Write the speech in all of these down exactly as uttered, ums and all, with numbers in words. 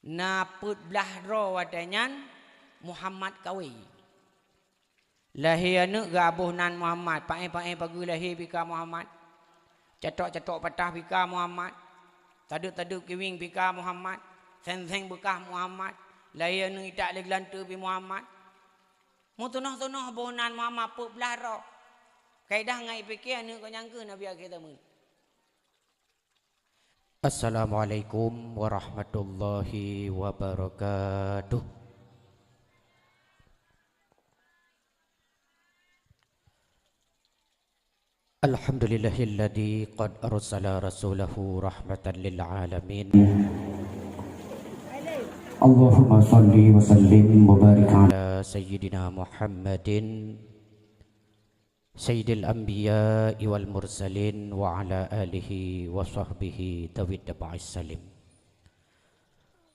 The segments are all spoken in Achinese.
Na peuet blaih droe watée nyan Muhammad kawé. Lahé aneuëk geuaboh nan Muhammad, paéh-paéh pageue lahé pih ka Muhammad. Catok-catok patah pih ka Muhammad. Tadeup-tadeup kiwéng pih ka Muhammad. Seng-seng beukah Muhammad. Lahé aneuëk itak lé geulanteue pih Muhammad. Meutunoh-tunoh boh nan Muhammad peuet blaih droe. Kaidah ngai pike aneuëk keu nyang keuh Nabi akhé zaman. Assalamualaikum warahmatullahi wabarakatuh. Alhamdulillahilladzi qad arsala rasulahu rahmatan lil alamin. Allahumma shalli wa sallim wa barik ala sayyidina Muhammadin sayyidil anbiya'i wal mursalin wa ala alihi wa sahbihi dawid taba'is salim.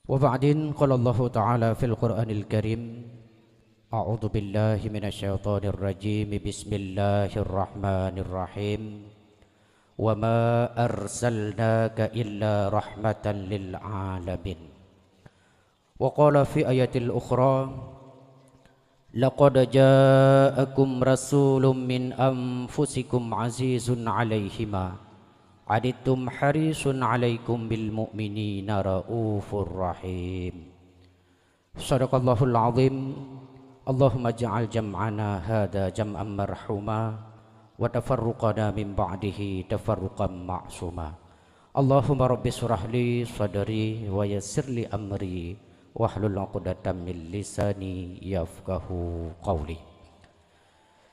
Wa ba'din, qala Allahu ta'ala fil Qur'anil Karim, a'udzu billahi minasy syaithanir rajim, bismillahirrahmanirrahim. Wa ma arsalnaka illa rahmatan lil alamin. Wa qala fi ayatil ukhra, laqad ja'akum rasulun min anfusikum azizun 'alaihi ma 'anittum harisun 'alaikum bil mu'minina raufur rahim. Shadaqallahul azim. Allahumma ja'al jam'ana hadza jam'an marhuma wa tafarruqana min ba'dihi tafarruqan ma'suma. Allahumma rabbi shrah li sadri wa yassir li amri wahlul 'uqdatam min lisani yafqahu qauli.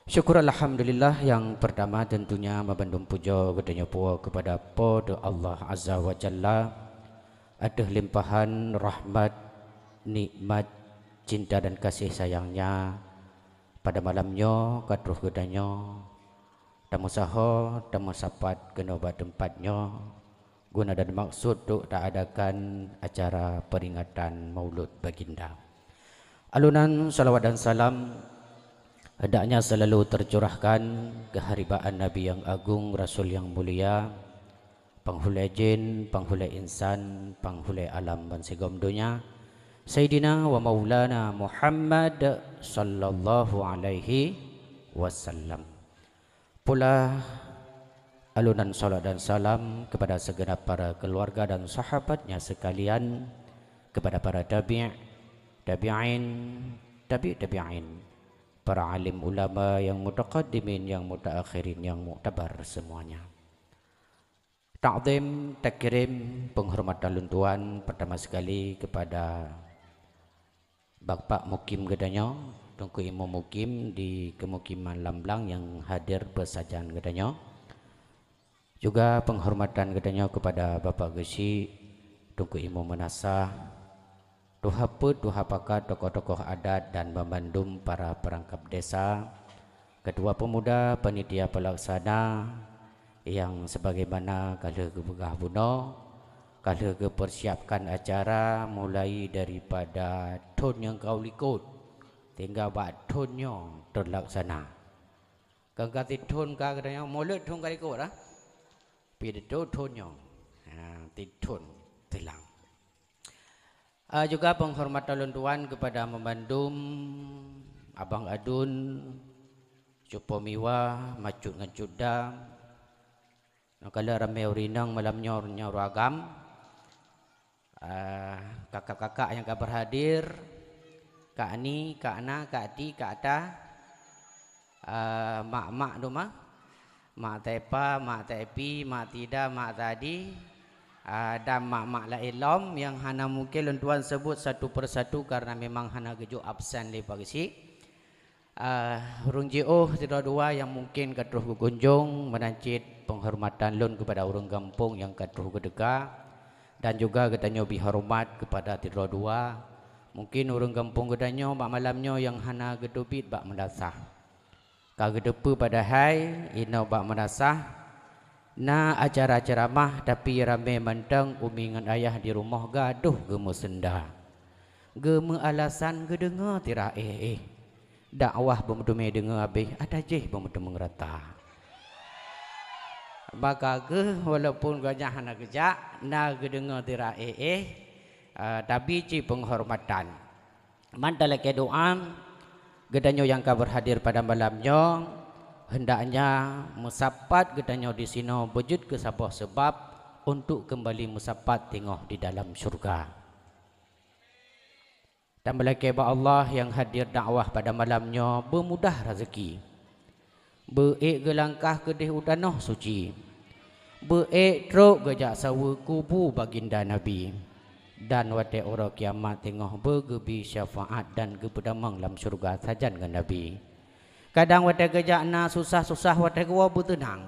Syukur alhamdulillah, nyang peurtama teuntunya meubandum pujoe geutanyoe puwoe keupada Po teu Allah Azza wa Jalla ateueh limpahan rahmat, nikmat, cinta dan kasih sayang-Nya. Pada malam nyoe ka troh geutanyoe tameusaho, tameusapat keunoe bak teumpat nyoe guna dan maksud untuk taadakan acara peringatan Maulud Baginda. Alunan salawat dan salam hendaknya selalu tercurahkan keuharibaan Nabi yang agung, Rasul yang mulia, panghulée jin, panghulée insan, panghulée alam bansigom donya, Sayyidina wa Maulana Muhammad sallallahu alaihi wasallam. Pula alunan salat dan salam kepada segenap para keluarga dan sahabatnya sekalian, kepada para tabi', tabi'in, tabi' tabi'in, para alim ulama yang mutaqaddimin, yang mutaakhirin, yang muktabar semuanya. Takzim, takrim, penghormatan lôn tuan pertama sekali kepada Bapak Mukim geutanyoe, Teungku Imum Mukim di kemukiman Lamblang nyang hadir peusajan geutanyoe. Juga penghormatan geutanyoe kepada Bapak Geuchik, Teungku Imum Meunasah, Tuha Peuet, Tuha Pakat, tokoh-tokoh adat dan banmandum para peurangkap desa, Ketua Pemuda, Panitia Pelaksana, nyang sebagaimana ka lheueh geupeugah bunoe, ka lheueh geupeursiapkan acara mulai daripada thon nyang ka u likot sehingga bak thon nyoe teulaksana. Ka, ka sithon ka geutanyoe, mulod thon ka likot, ah. Pidato thon nyoe. Ha, sithon silang. Ah, juga penghormatan lôn tuan kepada meubandum abang adun, cupo miwa, macut ngon cut dam. Nyang ka lheueh ramé ureueng inong malam nyoe, nyoe ureueng agam. Ah, kakak-kakak nyang ka berhadir, Kak Ni, Kak Na, Kak Ti, Kak Ta, ah, mak-mak duma, Mak Tepa, Mak Tepi, Mak Tida, Mak Tadi, ah, dan mak-mak laén lom nyang hana mungkin lôn tuan sebut satu persatu karena memang hana geujok absen lé Pak Geuchik. Ah, ureueng jiôh sidroe dua nyang mungkin ka troh geukunjong, meunan cit penghormatan lôn kepada ureueng gampông nyang ka troh geuteuka, dan juga geutanyoe bri horeumat kepada sidroe dua. Mungkin ureueng gampông geutanyoe bak malam nyoe nyang hana geuteubiet bak meunasah. Ka geuteupeue padahai inoe bak meunasah na acara ceuramah, tapi ramé mantong umi ngon ayah di rumoh gadôh geumeuseunda. Geumeualasan geudeungoe tirah éh-éh. Dakwah beumeuteumé deungoe habéh, ata jéh beumeuteumé rata. Maka geuh walaupun gobnyan hana geujak, na geudeungoe tirah éh-éh, eh, tabi cit penghormatan. Mantong lakée doa, geutanyoe nyang ka berhadir pada malam nyoe, hendaknya meusapat geutanyoe disinoe beujeuet keu saboh seubab untuk keumbali meusapat teungoh di dalam syurga. Dan meulakée bak Allah nyang hadir dakwah pada malam nyoe beumudah raseuki. Beu-ék geulangkah keudeh u tanoh suci. Beu-ék trok geujak saweue kubu baginda Nabi. Dan watée uroe kiamat teungoh beugeubri syafaat dan geupeutamong lam syeuruga sajan ngon Nabi. Kadang watée geujak na susah-susah, watée geuwoe beuteunang.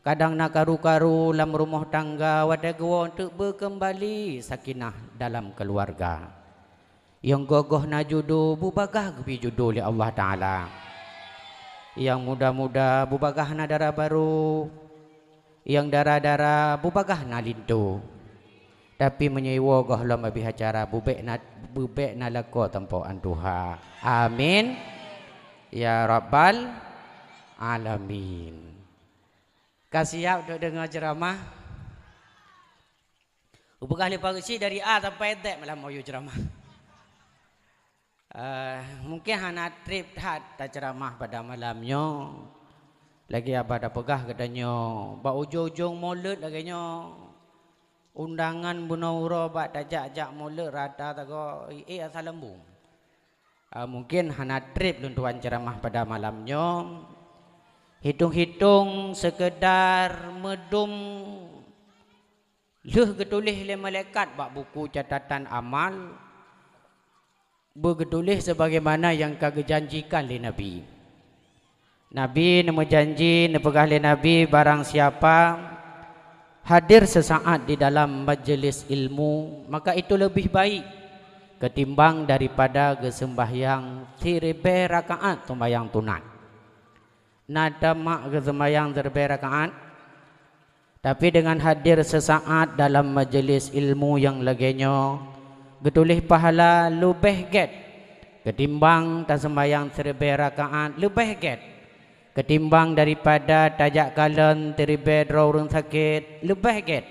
Kadang na karu-karu lam rumoh tangga, watée geuwoe teuk beukeumbali sakinah dalam keuluwarga. Nyang goh-goh na judo, beubagaih geubri judo lé Allah Taala. Nyang muda-muda, beubagaih na dara barô. Nyang dara-dara, beubagaih na linto. Tapi meunyoe iwoe gohlom abéh acara, beubek na, beubek na lakoe tampok an tuha. Amin. Ya Rabbal Alamin. Ka siap untuk deungoe ceuramah? Upeugah lé Pak Geuchik dari A sampai Z malam meuyu ceuramah. Eh, mungkin hana treb that taceuramah pada malam nyoe. Lagée haba tapeugah geutanyoe, bak ujong-ujong Molot lagée nyoe, undangan bunoe uroe bak tajak-jak Molot rata tagoe, eh, asai lambung. Ah, mungkin hana treb lôn tuan ceuramah pada malam nyoe. Hitong-hitong seukeudar meudum lheueh geutuléh lé malaikat bak buku catatan amal, beugeutuléh sebagaimana nyang ka geujanjikan lé Nabi. Nabi neumeujanji, neupeugah lé Nabi, barang siapa hadir sesaat di dalam majelis ilmu, maka itu lebih baik ketimbang daripada geuseumbahyang siribée rakaat seumayang sunat. Na tamat geuseumayang siribée rakaat, tapi deungon hadir seusaat dalam majelis ilmu nyang lagée nyoe, geutuléh pahala leubeh gét ketimbang taseumayang siribée rakaat, leubeh gét ketimbang daripada tajak kalon siribée droe ureuëng sakét, leubeh gét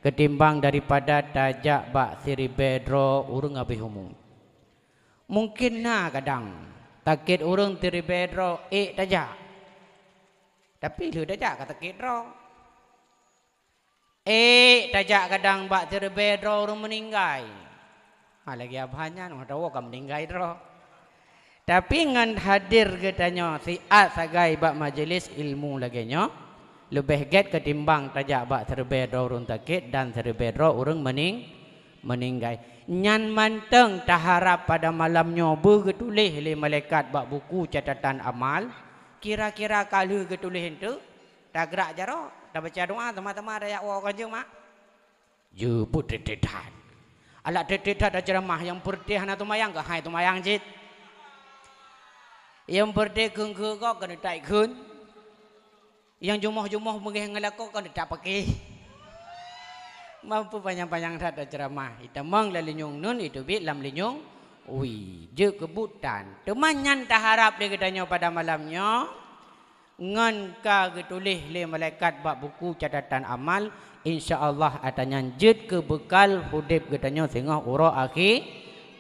ketimbang daripada tajak bak siribée droe ureuëng habéh umu. Mungkin na kadang sakét ureuëng siribée droe ék tajak. Tapi lheueh tajak ka sakét droe. Ék tajak kadang bak siribée droe ureuëng meuninggai. Ha, lagée abah nyan, meudawa ka meuninggai droe. Tapi ngon hadir geutanyoe siat sagai bak majelis ilmu lagée nyoe, leubeh gét ketimbang tajak bak siribée droe ureuëng sakét dan siribée droe ureuëng meuning-, meuninggai. Nyan mantong taharab pada malam nyoe beugeutuléh lé malaikat bak buku catatan amal, kira-kira ka lheueh geutuléh eunteuk, tagrak jaroe, tabaca doa, teuma-teuma tajak woe u keuneuk mak. Jeuet that-that. Alah that-that that taceuramah, nyang peureuté hana seumayang keuhai seumayang cit. Nyang peureuté kheun-kheun gob keuneuk taikheun. Nyang jumoh-jumoh beungéh ngon lakoe keuneuk tapaké. Mampu panyang-panyang that taceuramah. Itamong lam linyueng nun, iteubiet lam linyueng wie. Jeuet keu buet tan. Teuma nyan taharab lé geutanyoe pada malam nyoe. Ngon ka geutuléh lé malaikat bak buku catatan amal, insya Allah atra nyan jeuet keu beukal udeb geutanyoe singoh uroe akhi-,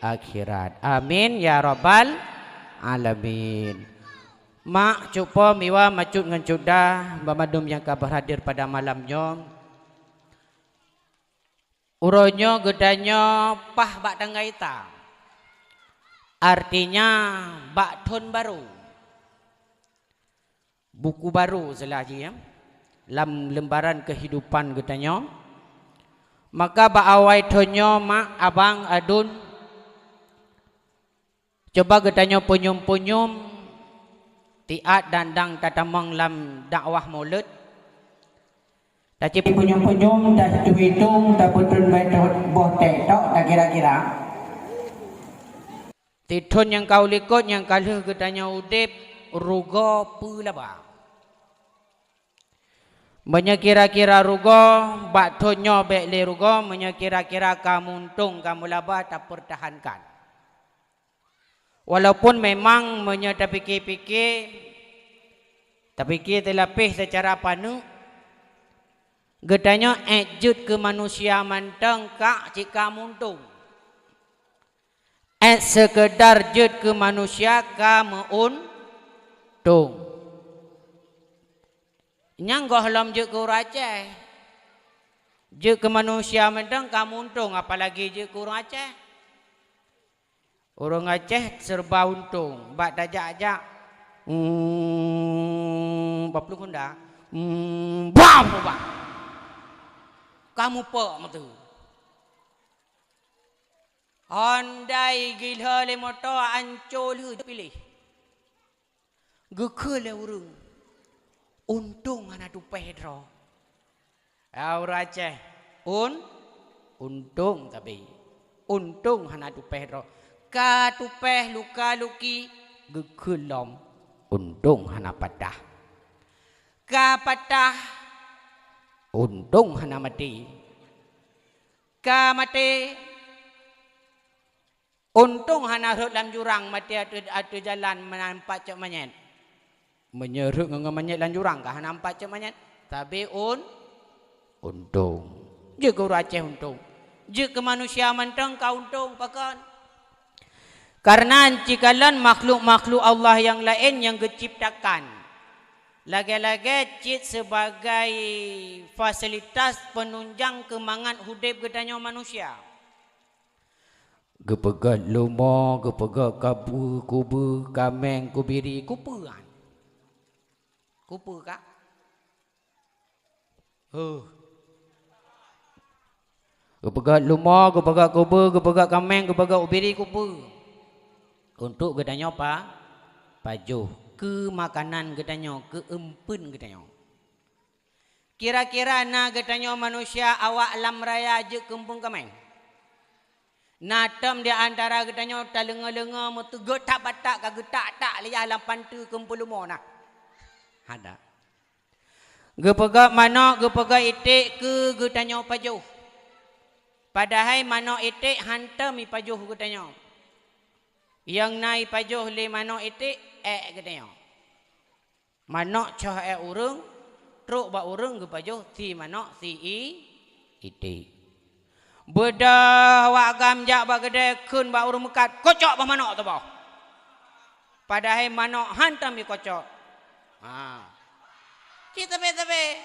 akhirat. Amin ya rabbal alamin. Mak, cupo, miwa, macut ngon cuda, banmandum nyang ka berhadir pada malam nyoe. Uroe nyoe geutanyoe paih bak tanggai sa. Artinya, bak thon barô. Buku barô seulah jih, ya, lam lembaran kehidupan geutanyoe. Maka bak awai thon nyoe, mak, abang, aduen, cuba geutanyoe peunyum-peunyum siat dan dang tatamong lam dakwah Molot. Tacit peunyum-peunyum, tateuitong, tapeutrön bak boh tèk tok, takira-kira. Di thon nyang ka u likot nyang ka lheueh geutanyoe udeb, rugoe peue laba? Meunyoe kira-kira rugoe, bak thon nyoe bèk lé rugoe, meunyoe kira-kira ka meuuntông, ka meulaba, tapeurtahankan. Walaupun memang meunyoe tapike-pike, tapike teulapeh seucara paneuk, Geutanyoe ék jeuet keu manusia mantong ka cit ka meuuntông. Ék seukeudar jeuet keu manusia ka meuuntông. Nyang gohlom jeuet keu ureuëng Aceh. Jeuet keu manusia mantong ka meuuntông, apalagi jeuet keu ureuëng Aceh. Ureuëng Aceh serba untông, bak tajak-jak, hmm, bak plueng honda, hmm, bam, bam. Ka mupok meuteue. Andai gila lé moto, ancô lheueh piléh. Geukheun lé ureuëng, untông hana tupéh droe. Ya ureuëng Aceh, un, untông tabi. Untông hana tupéh droe. Ka tupéh luka-luki, geukheun lom, untông hana patah. Ka patah, untông hana maté. Ka maté, untông hana rhot lam jurang, maté ateueh, ateueh jalan meunan pat cok manyét. Meunyoe rhot ngon, ngon manyét lam jurang ka hana pat cok manyét, tapi un, untông. Jeuet keu ureuëng Aceh untông. Jeuet keu manusia mantong ka untông, pakon? Kareuna cikalon makhluk-makhluk Allah nyang laén nyang geuciptakan lagée-lagée cit sibagai fasilitas peununjang keu mangat udeb geutanyoe manusia. Geupeugét lumo, geupeugét kabu-, kubeue, kaméng, kubiri, kupeue kan? Kupeue ka? Huh. Geupeugét lumo, geupeugét kubeue, geupeugét kaméng, geupeugét ubiri, kupeue. Untuk geutanyoe pa-, pajoh, keu makanan geutanyoe, keu eumpeuen geutanyoe. Kira-kira na geutanyoe manusia awak lam raya jeuet keu eumpeuen kaméng? Na tom di antara geutanyoe taleungoe-leungoe meuteugét that batak ka geutak-tak lé yah lam panteue keu eumpeuen lumo na? Hana. Geupeugét manök, geupeugét iték keu geutanyoe pajoh. Padahai manök iték hantom ipajoh geutanyoe. Nyang na ipajoh lé manök iték, ék geutanyoe. Manök cah ék ureuëng, trok bak ureuëng geupajoh si manök si i-, iték. Beudôh awak agam jak bak keudè kheun bak ureuëng meukat, kocok bah manök teuboh. Padahai manök hantom jikocok. Ha. Cit teubé-teubé.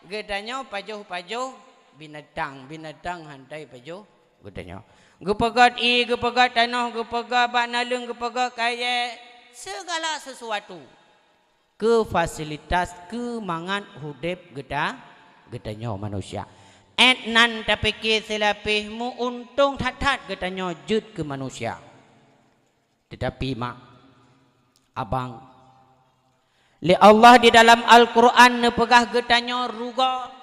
Geutanyoe pajoh-pajoh binatang, binatang hantom pajoh geutanyoe. Geupeugét ié, geupeugét tanoh, geupeugét bak naleueng, geupeugét kayèe, segala sesuatu. Keu fasilitas, keu mangat udeb geuta-, geutanyoe manusia. Ék nan tapike silapeh meu-untông that-that geutanyoe jeuet keu manusia. Teutapi mak, abang, lé Allah di dalam Al-Qur'an neupeugah geutanyoe rugoe.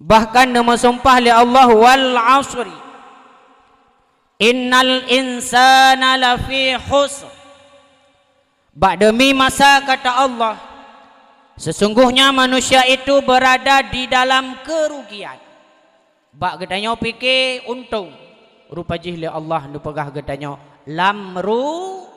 Bahkan neumeusumpah lé Allah, "Wal 'asri, innal insana lafi khusr." Bak demi masa, kata Allah, sesungguhnya manusia itu berada di dalam kerugian. Bak geutanyoe pike untông, rupa jih lé Allah neupeugah geutanyoe lam rugoe.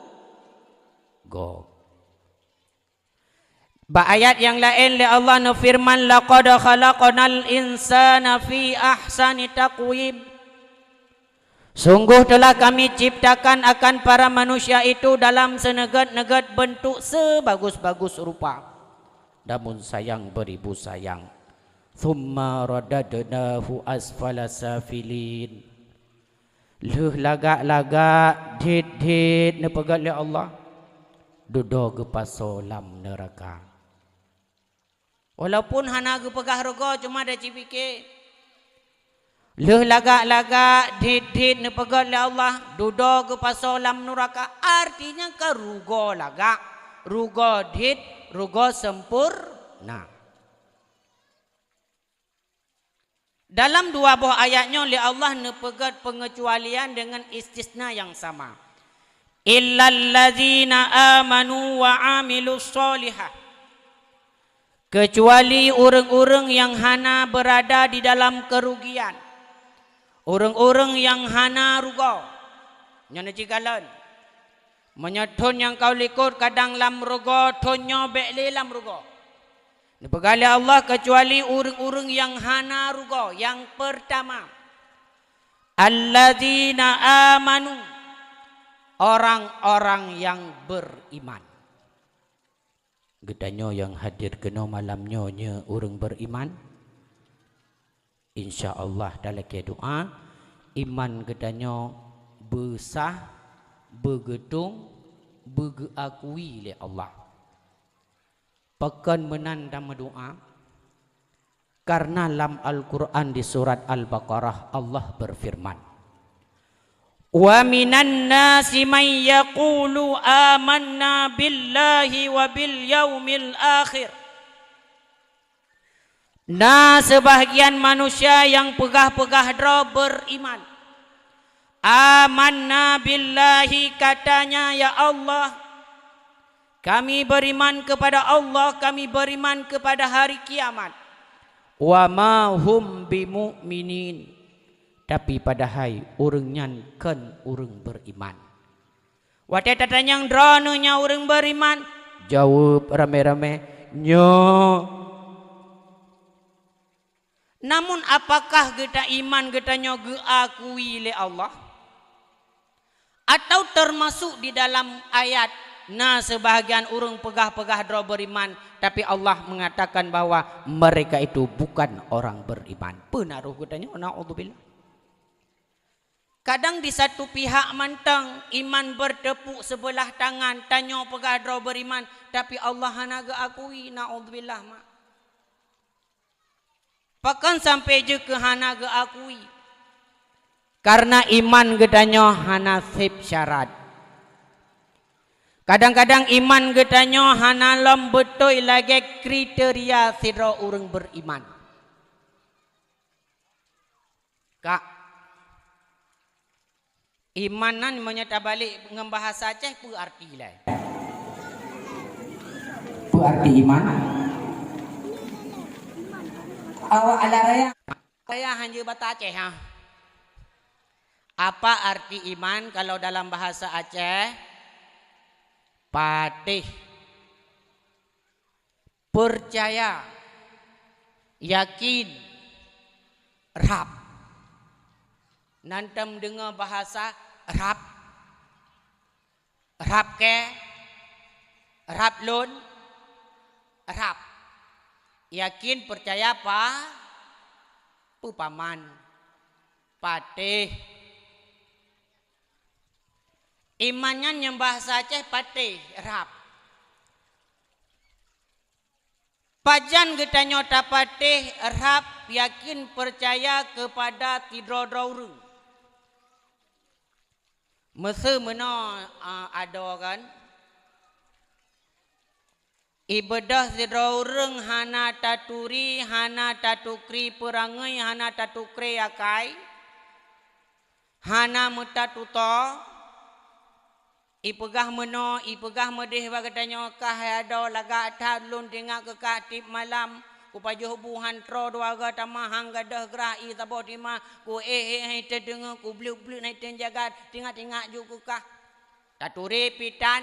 Bak ayat nyang laén lé Allah neufeureuman, "Laqad khalaqnal insana fi ahsani taqwim." Sungguh telah Kami ciptakan akan para manusia itu dalam seuneugét-neugét beuntuk, sebagus-bagus rupa. Namun sayang beribu sayang. "Tsumma radadnahu asfala safilin." Lheueh lagak-lagak, dhit-dhit neupeugét lé Allah, dudoe geupasoe lam neuraka. Walaupun hana geupeugah rugoe, cuma tacipike. Lheueh lagak-lagak, dhit-dhit neupeugét lé Allah, dudoe geupasoe lam neuraka, artinya ka rugoe lagak, rugoe dhit, rugoe sempurna. Dalam dua boh ayat nyoe lé Allah neupeugét peungeucualian deungon istisna nyang sama. "Illallazina amanu wa amilus shalihah." Keucuali ureuëng-ureuëng nyang hana beurada di dalam keurugian. Ureuëng-ureuëng nyang hana rugoe. Nyoe neujikalon. Meunyoe thon nyang ka u likot kadang lam rugoe, thon nyoe bék lé lam rugoe. Neupeugah lé Allah keucuali ureuëng-ureuëng nyang hana rugoe. Nyang peurtama, alladzina amanu, orang-orang yang beriman. Geutanyoe nyang hadir keunoe malam nyoe nyoe ureuëng beriman? Insya Allah talakée doa, iman geutanyoe beusah, beugeutung, beugeuakui lé Allah. Pakon meunan tameudoa? Karena lam Al-Quran di surat Al-Baqarah Allah berfirman, "Wa minan nasi man yaqulu amanna billahi wa bil yaumil akhir." Na seubahgian manusia nyang peugah-peugah droe beriman. "Amanna billahi," katanya, "Ya Allah, kami beriman kepada Allah, kami beriman kepada hari kiamat." "Wa ma hum bimu'minin," tapi padahai ureuëng nyan kon ureuëng beriman. Watée tatanyong, "Droeneuh nyan ureuëng beriman?" Jaweueb ramé-ramé, "Nyoe." Namun, apakah geuta iman geutanyoe geuakui lé Allah? Atau termasuk di dalam ayat, na seubahgian ureuëng peugah-peugah droe beriman, tapi Allah mengatakan bahwa mereka itu bukan orang beriman? Peue na rôh geutanyoe? Naudzubillah. Kadang di satu pihak mantong iman bertepuk sebelah tangan, tanyoe peugah droe beriman, tapi Allah hana geuakui. Naudzubillah, mak. Pakon sampai jeuet keu hana geuakui? Karena iman geutanyoe hana seb syarat. Kadang-kadang iman geutanyoe hana lom beutôi lagée kriteria sidroe ureuëng beriman. Kak, iman nyan meunyoe tabalek ngon bahasa Aceh, peue arti ilée? Peue arti iman? Awak ala raya. Raya hana bata Aceh, ha. Apa arti iman kalau dalam bahasa Aceh? Patéh. Peucaya, yakin, rhab. Nan tam deungoe bahasa rhab. Rhab kée, rhab lôn, rhab. Yakin, peucaya, pa, peupaman, patéh. Iman nyan nyang bahasa Aceh patéh, rhab. Pajan geutanyoe tapatéh rhab yakin peucaya keupada sidroe-droe ureuëng? Meuseu meunoe, a, adoe kan? Ibeudôh sidroe ureuëng hana taturi, hana tatukri peurangui, hana tatukri akai, hana meutatutoe, ipeugah meunoe, ipeugah meudeh bak geutanyoe, kah hai adoe, lagak that lôn teuingat keu kah tieb malam, kupajoh bu han troe dua goe tamah han gadôh grah ié saboh teuma, ku éh-éh han teudeungoe, ku bleuk-bleuk han teujagat, teuingat-teuingat jeuet keu kah. Taturi pih tan,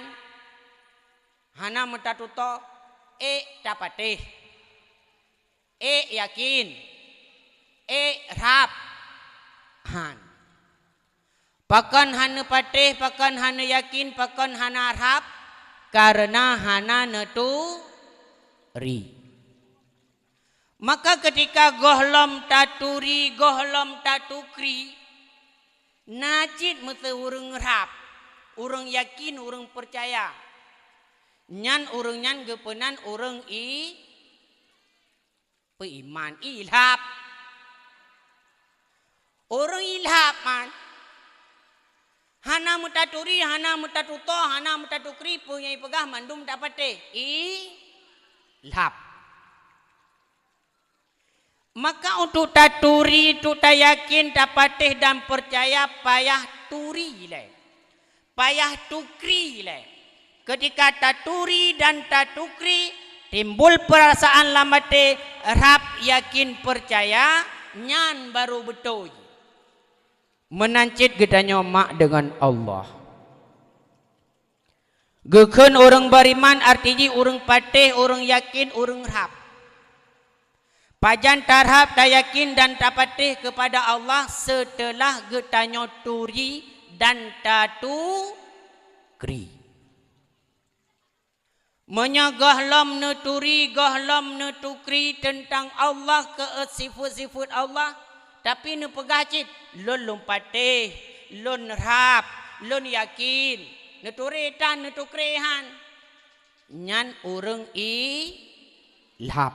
hana meutatutoe, ék tapatéh. Ék yakin, ék rhab, han. Pakon hana patéh, pakon hana yakin, pakon hana rhab? Kareuna hana neuturi. Maka keutika gohlom taturi, gohlom tatukri, na cit meuseu ureuëng rhab, ureuëng yakin, ureuëng peucaya. Nyan ureuëng nyan geupeunan ureuëng i Peuiman ilhab. Ureuëng ilhab man. Hana meutaturi, hana meutatutoe, hana meutatukri, peue nyang ipeugah mandum tapatéh. Ilhab. Maka untuk taturi, untuk tayakin, tapatéh dan peucaya payah turi ilée. Payah tukri ilée. Keutika taturi dan tatukri, timbul peurasaan lam até, rhab, yakin, peucaya, nyan barô beutôi. Meunan cit geutanyoe mak deungon Allah. Geukheun ureuëng beriman arti jih ureuëng patéh, ureuëng yakin, ureuëng rhab. Pajan tarhab, tayakin dan tapatéh keupada Allah seuteulah geutanyoe turi dan tatukri. Meunyoe gohlom neuturi, gohlom neutukri teuntang Allah keu sifeuet-sifeuet Allah, tapi neupeugah cit, "Lôn, lôn patéh, lôn rhab, lôn yakin," neuturi tan neutukri han, nyan ureuëng ilhad.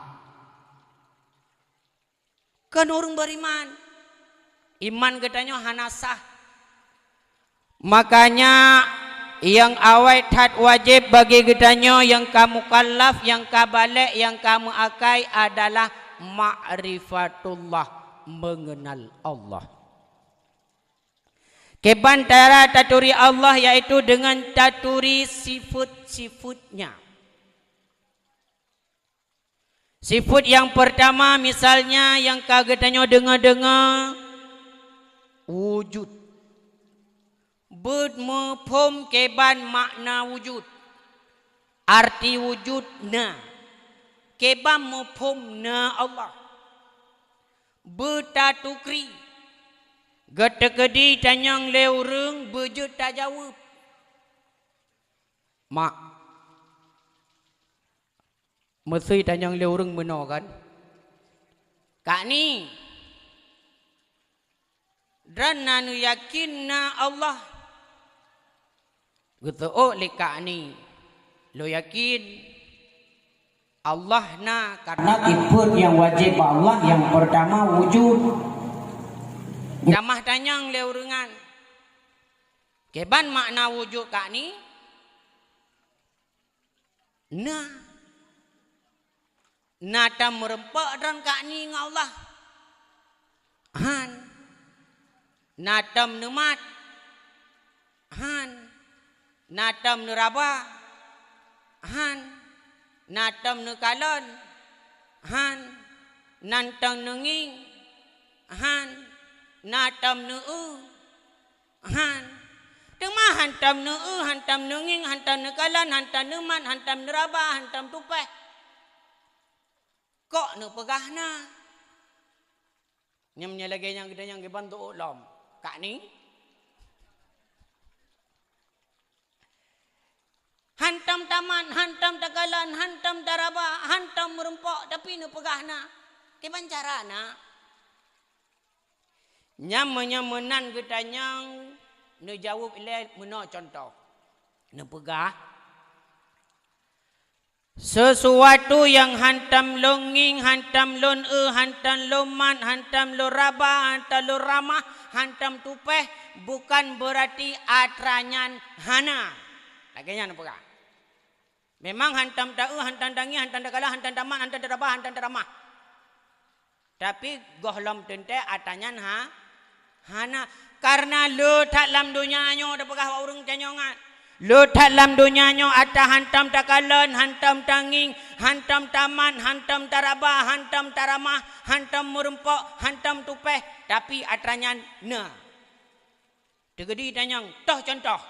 Kon ureuëng beriman. Iman geutanyoe hana sah. Makanya, nyang awai that wajéb bagi geutanyoe nyang ka mukallaf, nyang ka balek, nyang ka meuakai adalah ma'rifatullah, mengenal Allah. Kiban cara taturi Allah, yaitu dengan taturi sifeuet-sifeuet-Nya. Sifeuet nyang peurtama, misalnya nyang ka geutanyoe deungoe-deungoe, wujud. Beuet muphom kiban makna wujud. Arti wujud na. Kiban muphom na Allah. Beuet tatukri. Geuteukeudiek tanyong lé ureuëng beujeuet tajaweueb. Mak. Meusé tanyong lé ureuëng meunoe kan? Kak Ni, droeneuh na neuyakin na Allah? Geuteuôk lé Kak Ni, lôn yakin Allah na, karena sifeuet nyang wajéb bak Allah nyang peurtama wujud. Tamah tanyong lé ureuëng nyan, kiban makna wujud Kak Ni? Na. Na tom meureumpok droe Kak Ni ngon Allah? Han. Na tom neumat? Han. Na tom neuraba? Han. Na tom neukalon? Han. Na tom neungieng? Han. Na tom neueu? Han. Teuma han tom neueu, han tom neungieng, han tom neukalon, han tom neumat, han tom neuraba, han tom tupéh. Kok neupeugah na? Nyang meunyoe lagée nyang geutanyoe kiban teuôk lom. Kak Ni? Han tom tamat, han tom takalon, han tom taraba, han tom meureumpok, tapi neupeugah na. Kiban cara na? Nyan meunyoe meunan geutanyoe neujaweueb ilée meunoe cuntoh. Neupeugah, sesuatu nyang han tom lôn ngieng, han tom lôn eu, han tom lôn mat, han tom lôn raba, han tom lôn ramah, han tom tupéh, bukan beurati atra nyan hana. Lagée nyan neupeugah. Memang han tom taeu, han tom tangieng, han tom takalon, han tom tamat, han tom taraba, han tom taramah. Tapi gohlom teuntée atra nyan ha, hana. Karena le that lam donya nyoe tapeugah bak ureuëng tanyoe nyan. Le that lam donya nyoe atra han tom takalon, han tom tangieng, han tom tamat, han tom taraba, han tom taramah, han tom meureumpok, han tom tupéh, tapi atra nyan na. Teugedi tanyong, toh cuntoh.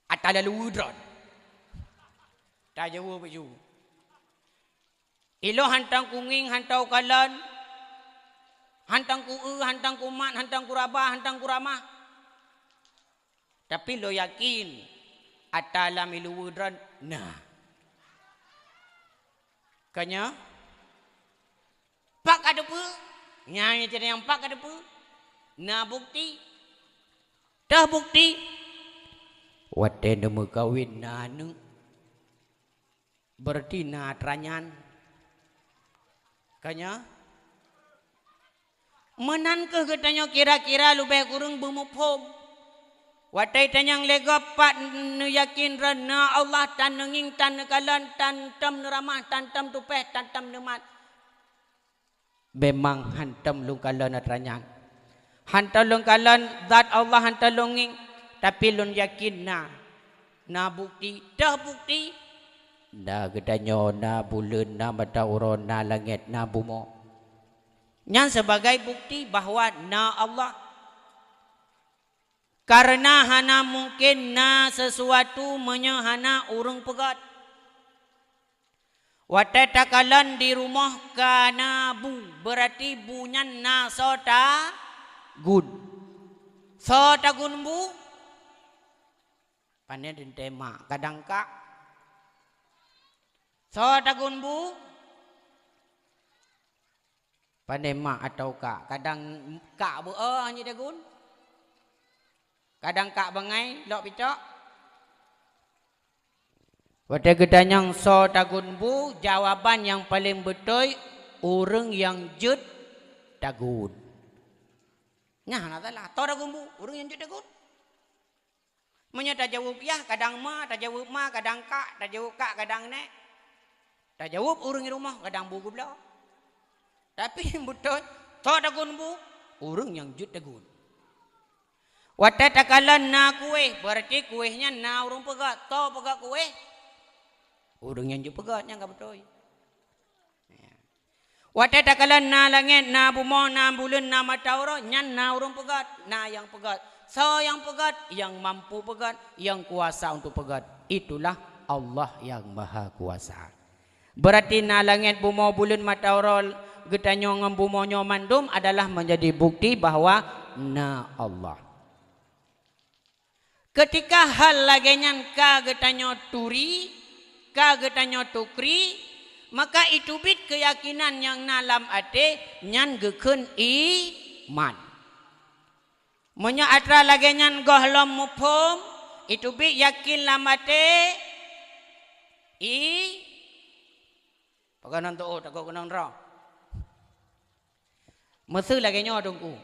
Atra lalu droe. Tajaweueb baju. Ilôn han tom kungieng, han tom kalon, han tom kueu, han tom kumat, han tom kuraba, han tom kuramah. Tapi lôn yakin, atra lam iluweue droe na. Kanya, Pak ka teupeue? Nyang nyang pat ka teupeue? Na bukti? Teuh bukti? Watée neumeukawen na aneuëk, berarti na atra nyan. Kanya, meunan kheueh geutanyoe kira-kira leubeh kureueng beumuphom. Watée tanyong lé gob pat neuyakin droe na Allah, tan neungieng, tan neukalon, tan tom neuramah, tan tom tupéh, tan tom neumat. Memang han tom lôn kalon atra nyan. Han tom lôn kalon zat Allah, han tom lôn ngieng, tapi lôn yakin na. Na bukti, teuh bukti. Na geutanyoe, na buleuen, na mata uroe, na langét, na bumoe. Nyan sebagai bukti bahwa na Allah. Karena hana mungken na sesuatu meunyoe hana ureuëng peugét. Watée takalon di rumoh ka na bu, beurati bu nyan na soe tagun. Soe tagun bu? Pane teuntée mak, kadang kak. Soe tagun bu? Pane mak atawa kak, kadang kak beu-o hana tagun. Kadang kak bangai lok picok. Watée geutanyong soe tagun bu, jawaban nyang paleng beutôi, ureuëng nyang jeuet tagun. Nyan hana salah, soe tagun bu, ureuëng nyang jeuet tagun. Meunyoe tajaweueb yah, kadang ma, tajaweueb ma, kadang kak, tajaweueb kak, kadang nék. Tajaweueb ureuëng rumoh, kadang bu geubloe. Tapi beutôi, soe tagun bu, ureuëng nyang jeuet tagun. Watée takalon na kueh, beurati kueh nyan na ureuëng peugét. Soe peugét kueh? Ureuëng nyang jeuet peugét, nyan ka beutôi. Watée takalon na langét, na bumoe, na buleuen, na mata uroe, nyan na ureuëng peugét, na nyang peugét. Soe nyang peugét? Nyang mampu peugét, nyang kuasa untuk peugét. Itulah Allah yang Maha Kuasa. Beurati na langét, bumoe, buleuen, mata uroe geutanyoe ngon bumoe nyoe mandum adalah menjadi bukti bahwa na Allah. Keutika hal lagée nyan ka geutanyoe turi, ka geutanyoe tukri, maka iteubiet keuyakinan nyang na lam até nyan geukheun iman. Meunyoe atra lagée nyan gohlom muphom, iteubiet yakin lam até i, pakon nan tuoh takot keunong droe. Meuseu lagée nyoe Teungku.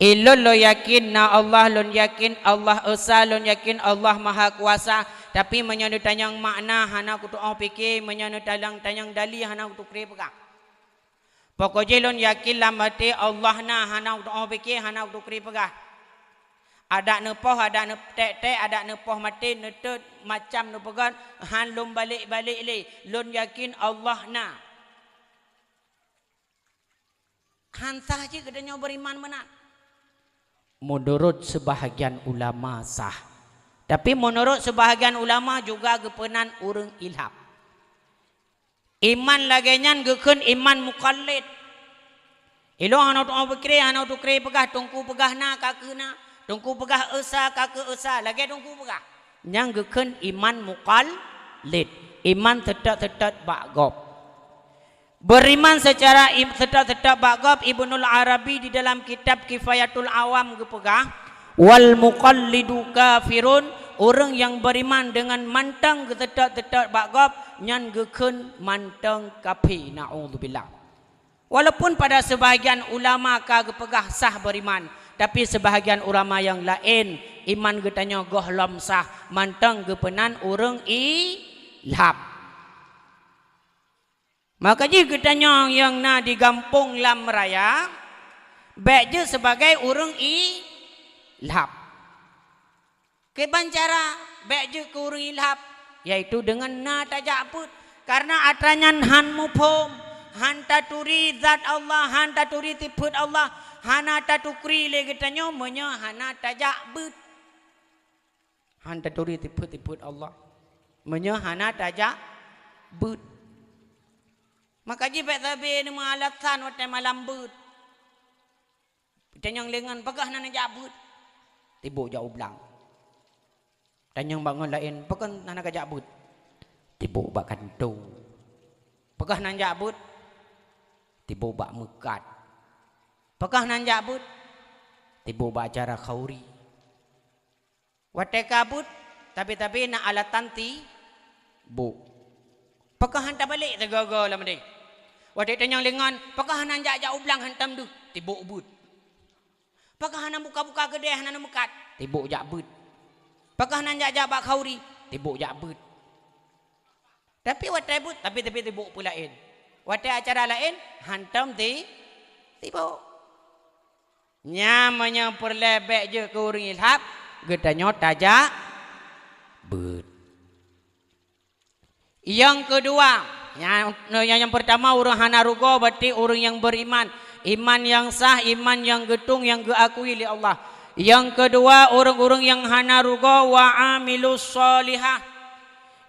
Ilôn lôn yakin na Allah, lôn yakin Allah Esa, lôn yakin Allah Maha Kuasa. Tapi meunyoe neutanyong makna hana kutuoh pike, meunyoe neutanyong-tanyong dali hana kutukri peugah. Pokok jih lôn yakin lam até Allah na, hana kutuoh pike, hana kutukri peugah. Adak neupoh, adak neutek-tek, adak neupoh maté, neutot macam neupeugah, han lôn balek-balek lé. Lôn yakin Allah na. Han sah cit geutanyoe beuriman meunan. Meunurot seubahagian ulama sah. Tapi meunurot seubahagian ulama juga geupeunan ureuëng ilhad. Iman lagée nyan geukheun iman mukallid. Ilôn hana tuoh pike, hana tukri peugah, Teungku peugah na, ka kheueh na. Teungku peugah Esa, ka kheueh Esa. Lagée Teungku peugah. Nyang geukheun iman mukallid. Iman teutot-teutot bak gob. Beriman secara im-, seutôt-seutôt bak gob, Ibnul Arabi di dalam kitab Kifayatul Awam geupeugah, "Wal muqallidu kafirun," ureuëng nyang beriman deungon mantong geuseutôt-seutôt bak gob, nyan geukheun mantong kafé. Naudzubillah. Walaupun pada sebahagian ulama ka geupeugah sah beriman, tapi sebahagian ulama nyang laén, iman geutanyoe gohlom sah, mantong geupeunan ureuëng ilhad. Maka jih geutanyoe nyang na di gampông lam raya, bék jeuet sibagai ureuëng ilhad. Kiban cara bék jeuet keu ureuëng ilhad, yaitu deungon na tajak beuet. Kareuna atra nyan han muphom, han taturi zat Allah, han taturi sifeuet Allah, hana tatukri lé geutanyoe meunyoe hana tajak beuet. Han taturi sifeuet-sifeuet Allah meunyoe hana tajak beuet. Maka jih bék sabe neumeualasan watée malam beuet. Tanyong lé ngon, "Pakon hana neujak beuet?" Tibok jak u blang. Tanyong bak ngon laén, "Pakon hana kajak beuet?" Tibok bak kantô. "Pakon hana neujak beuet?" Tibok bak meukat. "Pakon hana neujak beuet?" Tibok bak acara khauri. Watée ka beuet, tabe-tabe na alatan tibok. Pakon han tabalek sigoe-goe lam até. Watée tanyong lé ngon, "Pakon hana jak-jak u blang hantom deuh?" Tibok beuet. "Pakon hana buka-buka keudée, hana neumeukat?" Tibok jak beuet. "Pakon hana jak-jak bak khauri?" Tibok jak beuet. Tapi watée beuet, tapi, tapi tibok peue laén. Watée acara laén, hantom ti-, tibok. Nyan meunyoe peureulée bék jeuet keu ureuëng ilhad, geutanyoe tajak beuet. Nyang keudua, nyang, nyang, nyang peurtama ureuëng hana rugoe, berarti ureuëng nyang beriman. Iman nyang sah, iman nyang geutung, nyang geuakui lé Allah. Nyang keudua, ureuëng-ureuëng nyang hana rugoe, wa amilus shalihah.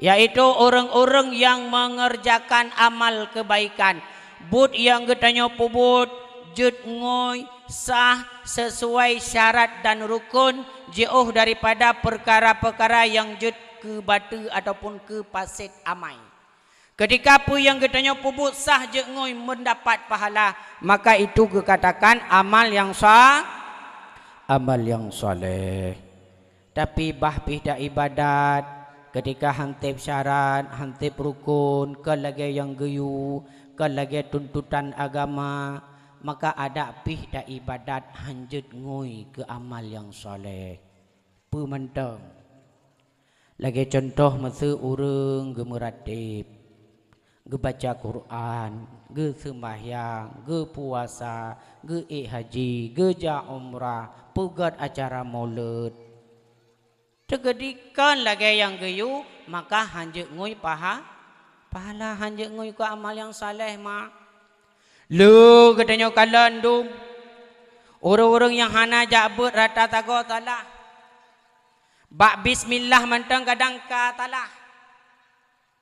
yaitu ureuëng-ureuëng nyang meungeurjakan amal keubaikan. Buet nyang geutanyoe peubuet jeuet ngui, sah, sisuai syarat dan rukon, jiôh daripada peukara-peukara nyang jeuet keu bateue ataupun keu paset amai. Keutika peue nyang geutanyoe peubuet sah jeuet ngui meundapat pahala, maka itu geukatakan amal nyang sa-, amal nyang saleh. Tapi bah pih taibadat, keutika hán teb syarat, hán teb rukon, kon lagée nyang geuyue, kon lagée tuntutan agama, maka adak pih taibadat hán jeuet ngui keu amal nyang saleh. Peue mantong? Lagée cuntoh miseue ureuëng geumeuratéb, geubaca Quran, geuseumbahyang, geupuasa, geuék haji, geujak umrah, peugét acara maulud. Teukeudi kon lagée nyang geuyue, maka hán jeuet ngui paha-, pahala, hán jeuet ngui keu amal nyang saleh, ma. Le geutanyoe kalon dum, ureuëng-ureuëng nyang hana jak beuet rata sagoe salah. Bak bismillah mantong kadang ka salah.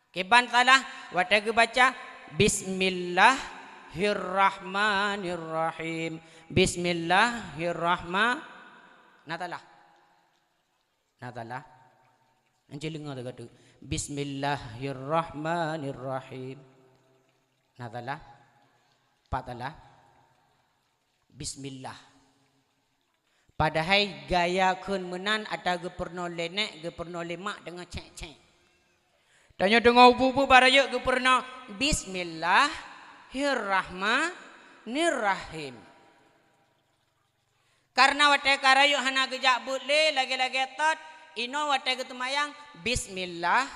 Kiban salah, watée geubaca, "Bismillahirrahmanirrahim. Bismillahirrahma-," na salah. Na salah. Anci leungoe teuka teuk. "Bismillahirrahmanirrahim." Na salah. Pat salah. Bismillah. Padahai gaya kheun meunan ata geupeurunoe lé nék, geupeurunoe lé mak deungon cék-cék. Tanyoe deungoe ubu-ubu barayek geupeurunoe, "Bismillahirrahmanirrahim." Kareuna watée ka rayeuk hana geujak beuet lé, lagée-lagée tot, inoe watée geuteumayang, "Bismillah."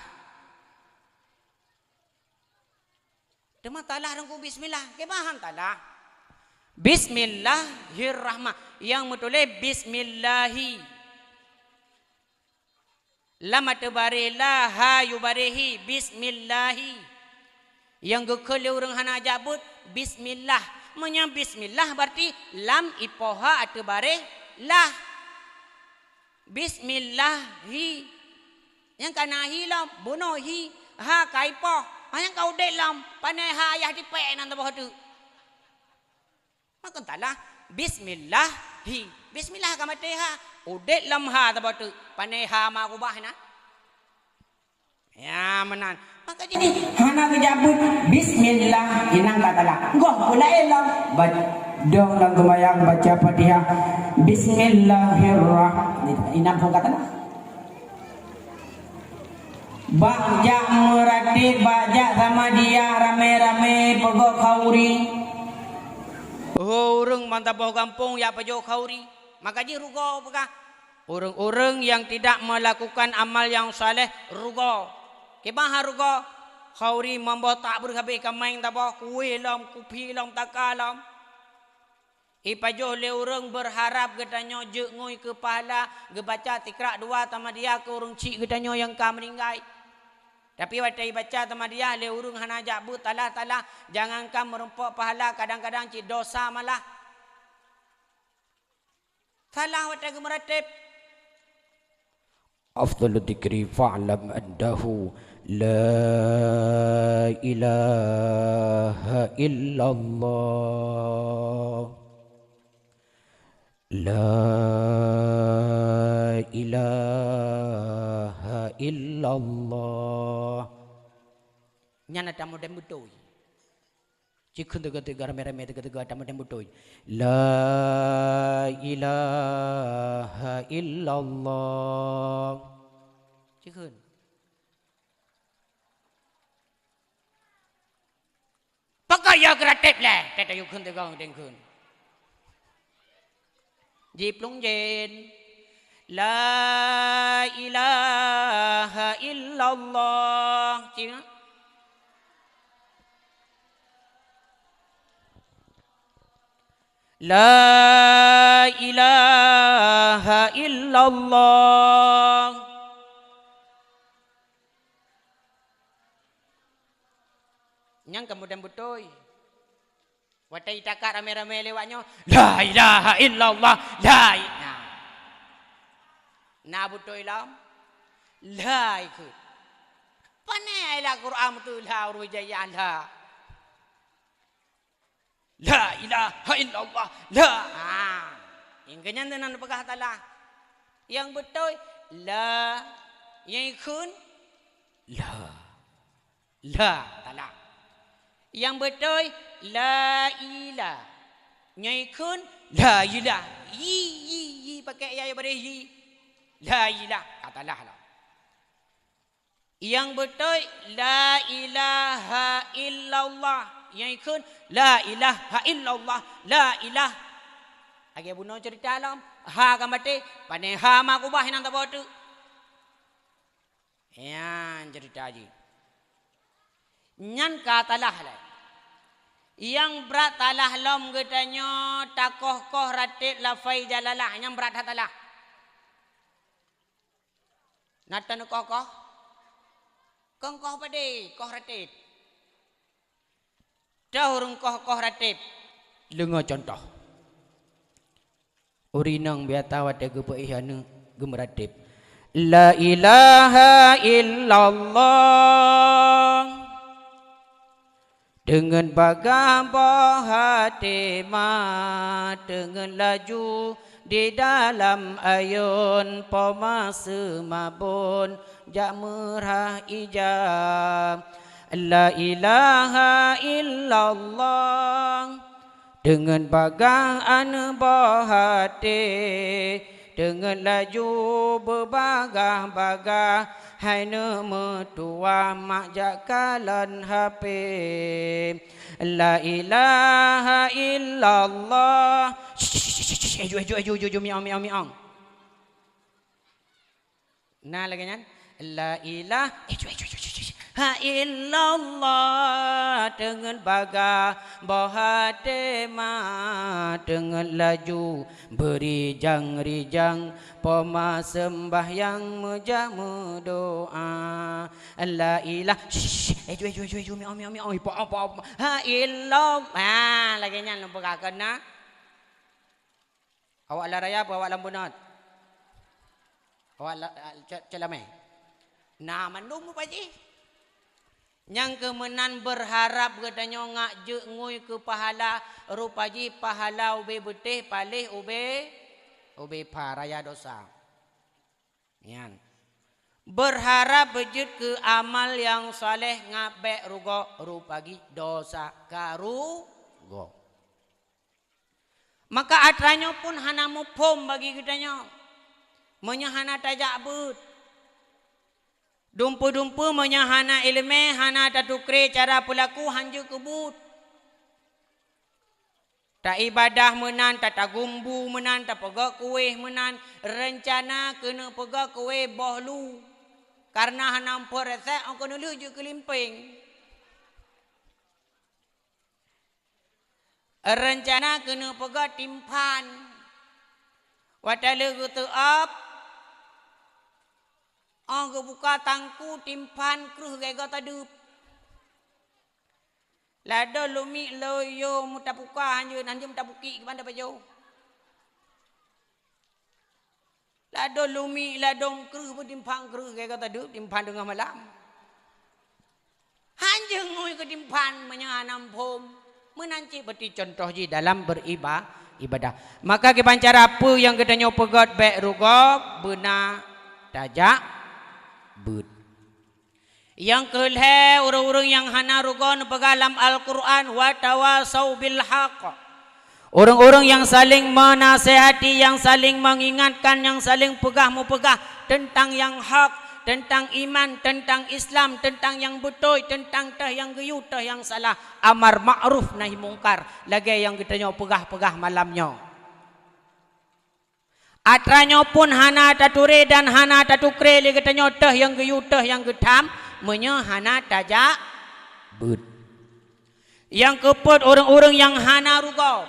Teuma salah Teungku bismillah. Kiban hán salah? Bismillahirrahman-, nyang meutuléh bismillahi. Lam ateueh baréh la, ha yue baréh hi, bismillahi. Nyang geukheun lé ureuëng hana jak beuet, bismillah. Meunyoe bismillah, berarti lam ipoh ha ateueh baréh lah. Bismillahi. Nyang ka na hi lom, bunoe hi, ha ka ipoh. Ha nyang ka udeb lom, pane ha yah tipék nan saboh teuk. Makon salah, bismillahi. Bismillah ka maté ha, udeb lom ha saboh teuk, pane ha ma keubah na. Ya, meunan. Maka jadi hana geujak beuet bismillah, inong ka salah. Goh peulaén lom. Ba-, dong lam seumayang baca Fatihah. Bismillahirrah-, inong phon ka salah. Bak jak meuratéb, bak jak samadiyah ramé-ramé peugöt khauri. Oh, ureuëng mantong boh gampông jak pajoh khauri. Maka jih rugoe peugah, ureuëng-ureuëng nyang tidak melakukan amal nyang saleh rugoe. Kiban ha rugoe? Khauri mamboh tak breuh habéh kaméng taboh, kueh lom, kupi lom, taka lom. Ipajoh lé ureuëng beurharab geutanyoe jeuet ngui keu pahala geubaca sikrak dua samadiyah keu ureuëng chik geutanyoe nyang ka meuninggai. Tapi watée ibaca samadiyah lé ureuëng hana jak beuet, salah-salah, jangankan meurumpok pahala, kadang-kadang cit dosa malah. Salah watée geumeuratéb. Afdalu dzikri fa'lam annahu la ilaha illallah. La ilaha illallah. Nyan ata modern beutôi. Cikheun teuga-teuga ramé-ramé teuga-teuga ata modern beutôi. La ilaha illallah. Cikheun. Pakon ya geuratéb lé, tét ayue kheun teuga udeng kheun. Jiplueng jén. La ilaha illallah. Cina. La ilaha illallah. Nyang keumudian beutôi. Watée itakat ramé-ramé lewat nyoe, la ilaha illallah, la i-, na. Na beutôi lom? La ikheun. Pane ayat Quran beutôi la ureuëng jaya la. La ilaha illallah. La. Ha. Nyang keunyan teunan peugah talah. Nyang beutôi la. Nyang ikheun la. La talah. Nyang beutôi la ila. Nyang ikheun la ila. Yi yi yi pakai ya baréh yi. La ila. Ka talah lah. Nyang beutôi la ilaha illallah. Nyang ikheun la ilaha illallah. La ilah. Lagée bunoe ceurita lom, ha ka maté, pane ha ma kubah inong taboh teuk. Nyan ceurita jih. Nyan ka talah lé. Nyang brat talah lom geutanyoe takoh-koh ratéb lafai jalalah, nyang brat that talah. Na taneukoh-koh? Kon koh padé, koh ratéb. Toh ureuëng koh-koh ratéb. Deungoe cuntoh. Ureuëng inong biasa watée geupeuéh aneuëk geumeuratéb. La ilaha illallah. Deungon bagah boh até ma, deungon laju di dalam ayôn poma seumabon jak meurah ija. La ilaha illallah. Deungon bagah aneuëk boh até, deungon laju beubagah-bagah, hai neumeutuwah mak jak kalon hapé. La ilaha illallah. Aju, aju, aju, aju, aju, miong, miong, miong. Na lagée nyan. La ilah, eh, cuy, cuy, cuy, cuy, cuy. Ha illallah, deungon bagah boh até ma, deungon laju beurijang-rijang poma seumbahyang meujak meudoá. La ilah, eh, cuy, cuy, cuy, cuy, miong, miong, miong. Ipa, apa, apa. Ha illallah. Ha, lagée nyan lôn peugah keu na. Awak lam raya peue awak lam beunat? Awak la-, a, ca-, calamé. Na mandum rupajih. Nyang keu meunan beurharab geutanyoe ngak jeuet ngui keu pahala, rupajih pahala ubé beutéh paléh ubé, ubé pha raya dosa. Nyan. Beurharab beujeuet keu amal nyang saleh ngak bék rugoe, rupajih dosa ka rugoe. Maka atra nyoe pun hana muphom bagi geutanyoe, meunyoe hana tajak beuet. Dumpeue-dumpeue meunyoe hana iéleumé, hana tatukré cara peulaku, hanjeuet keu buet. Taibadah meunan, tatagumbu meunan, tapeugöt kuéh meunan, reuncana keuneuk peugöt kuéh boh lu, kareuna hana muphom resep, ong keuneuk lheueh jeuet keu limpéng. Reuncana keuneuk peugöt timphan. Watée lheueh geuteuôb, óh geubuka tangku timphan kreueh geuga tadeueb. Ladôm lumiek lo yo meutapuka hanjeuet, hanjeuet meutapuki keuban tapajoh. Ladôm lumiek, ladôm kreueh, beutimphan kreueh, geuga tadeueb timphan teungoh malam. Hanjeuet ngui keu timphan meunyoe hana muphom. Meunan cit berarti contoh jih dalam beuriba-, ibadah. Maka kiban cara peue nyang geutanyoe peugöt bék rugoe, beuna tajak beuet. Nyang keu lhée, ureuëng-ureuëng nyang hana rugoe neupeugah lam Al-Qur'an, "Wa tawasau bil haq." Ureuëng-ureuëng nyang saléng meunasehati, nyang saléng meungingatkan, nyang saléng peugah-mupeugah teuntang nyang hak, teuntang iman, teuntang Islam, teuntang nyang beutôi, teuntang teuh nyang geuyue, teuh nyang salah, amar ma'ruf nahi mungkar, lagée nyang geutanyoe peugah-peugah malam nyoe. Atra nyoe pun hana taturé dan hana tatukré lé geutanyoe teuh nyang geuyue teuh nyang geutham meunyoe hana tajak beuet. Nyang keupeuet ureuëng-ureuëng nyang hana rugoe,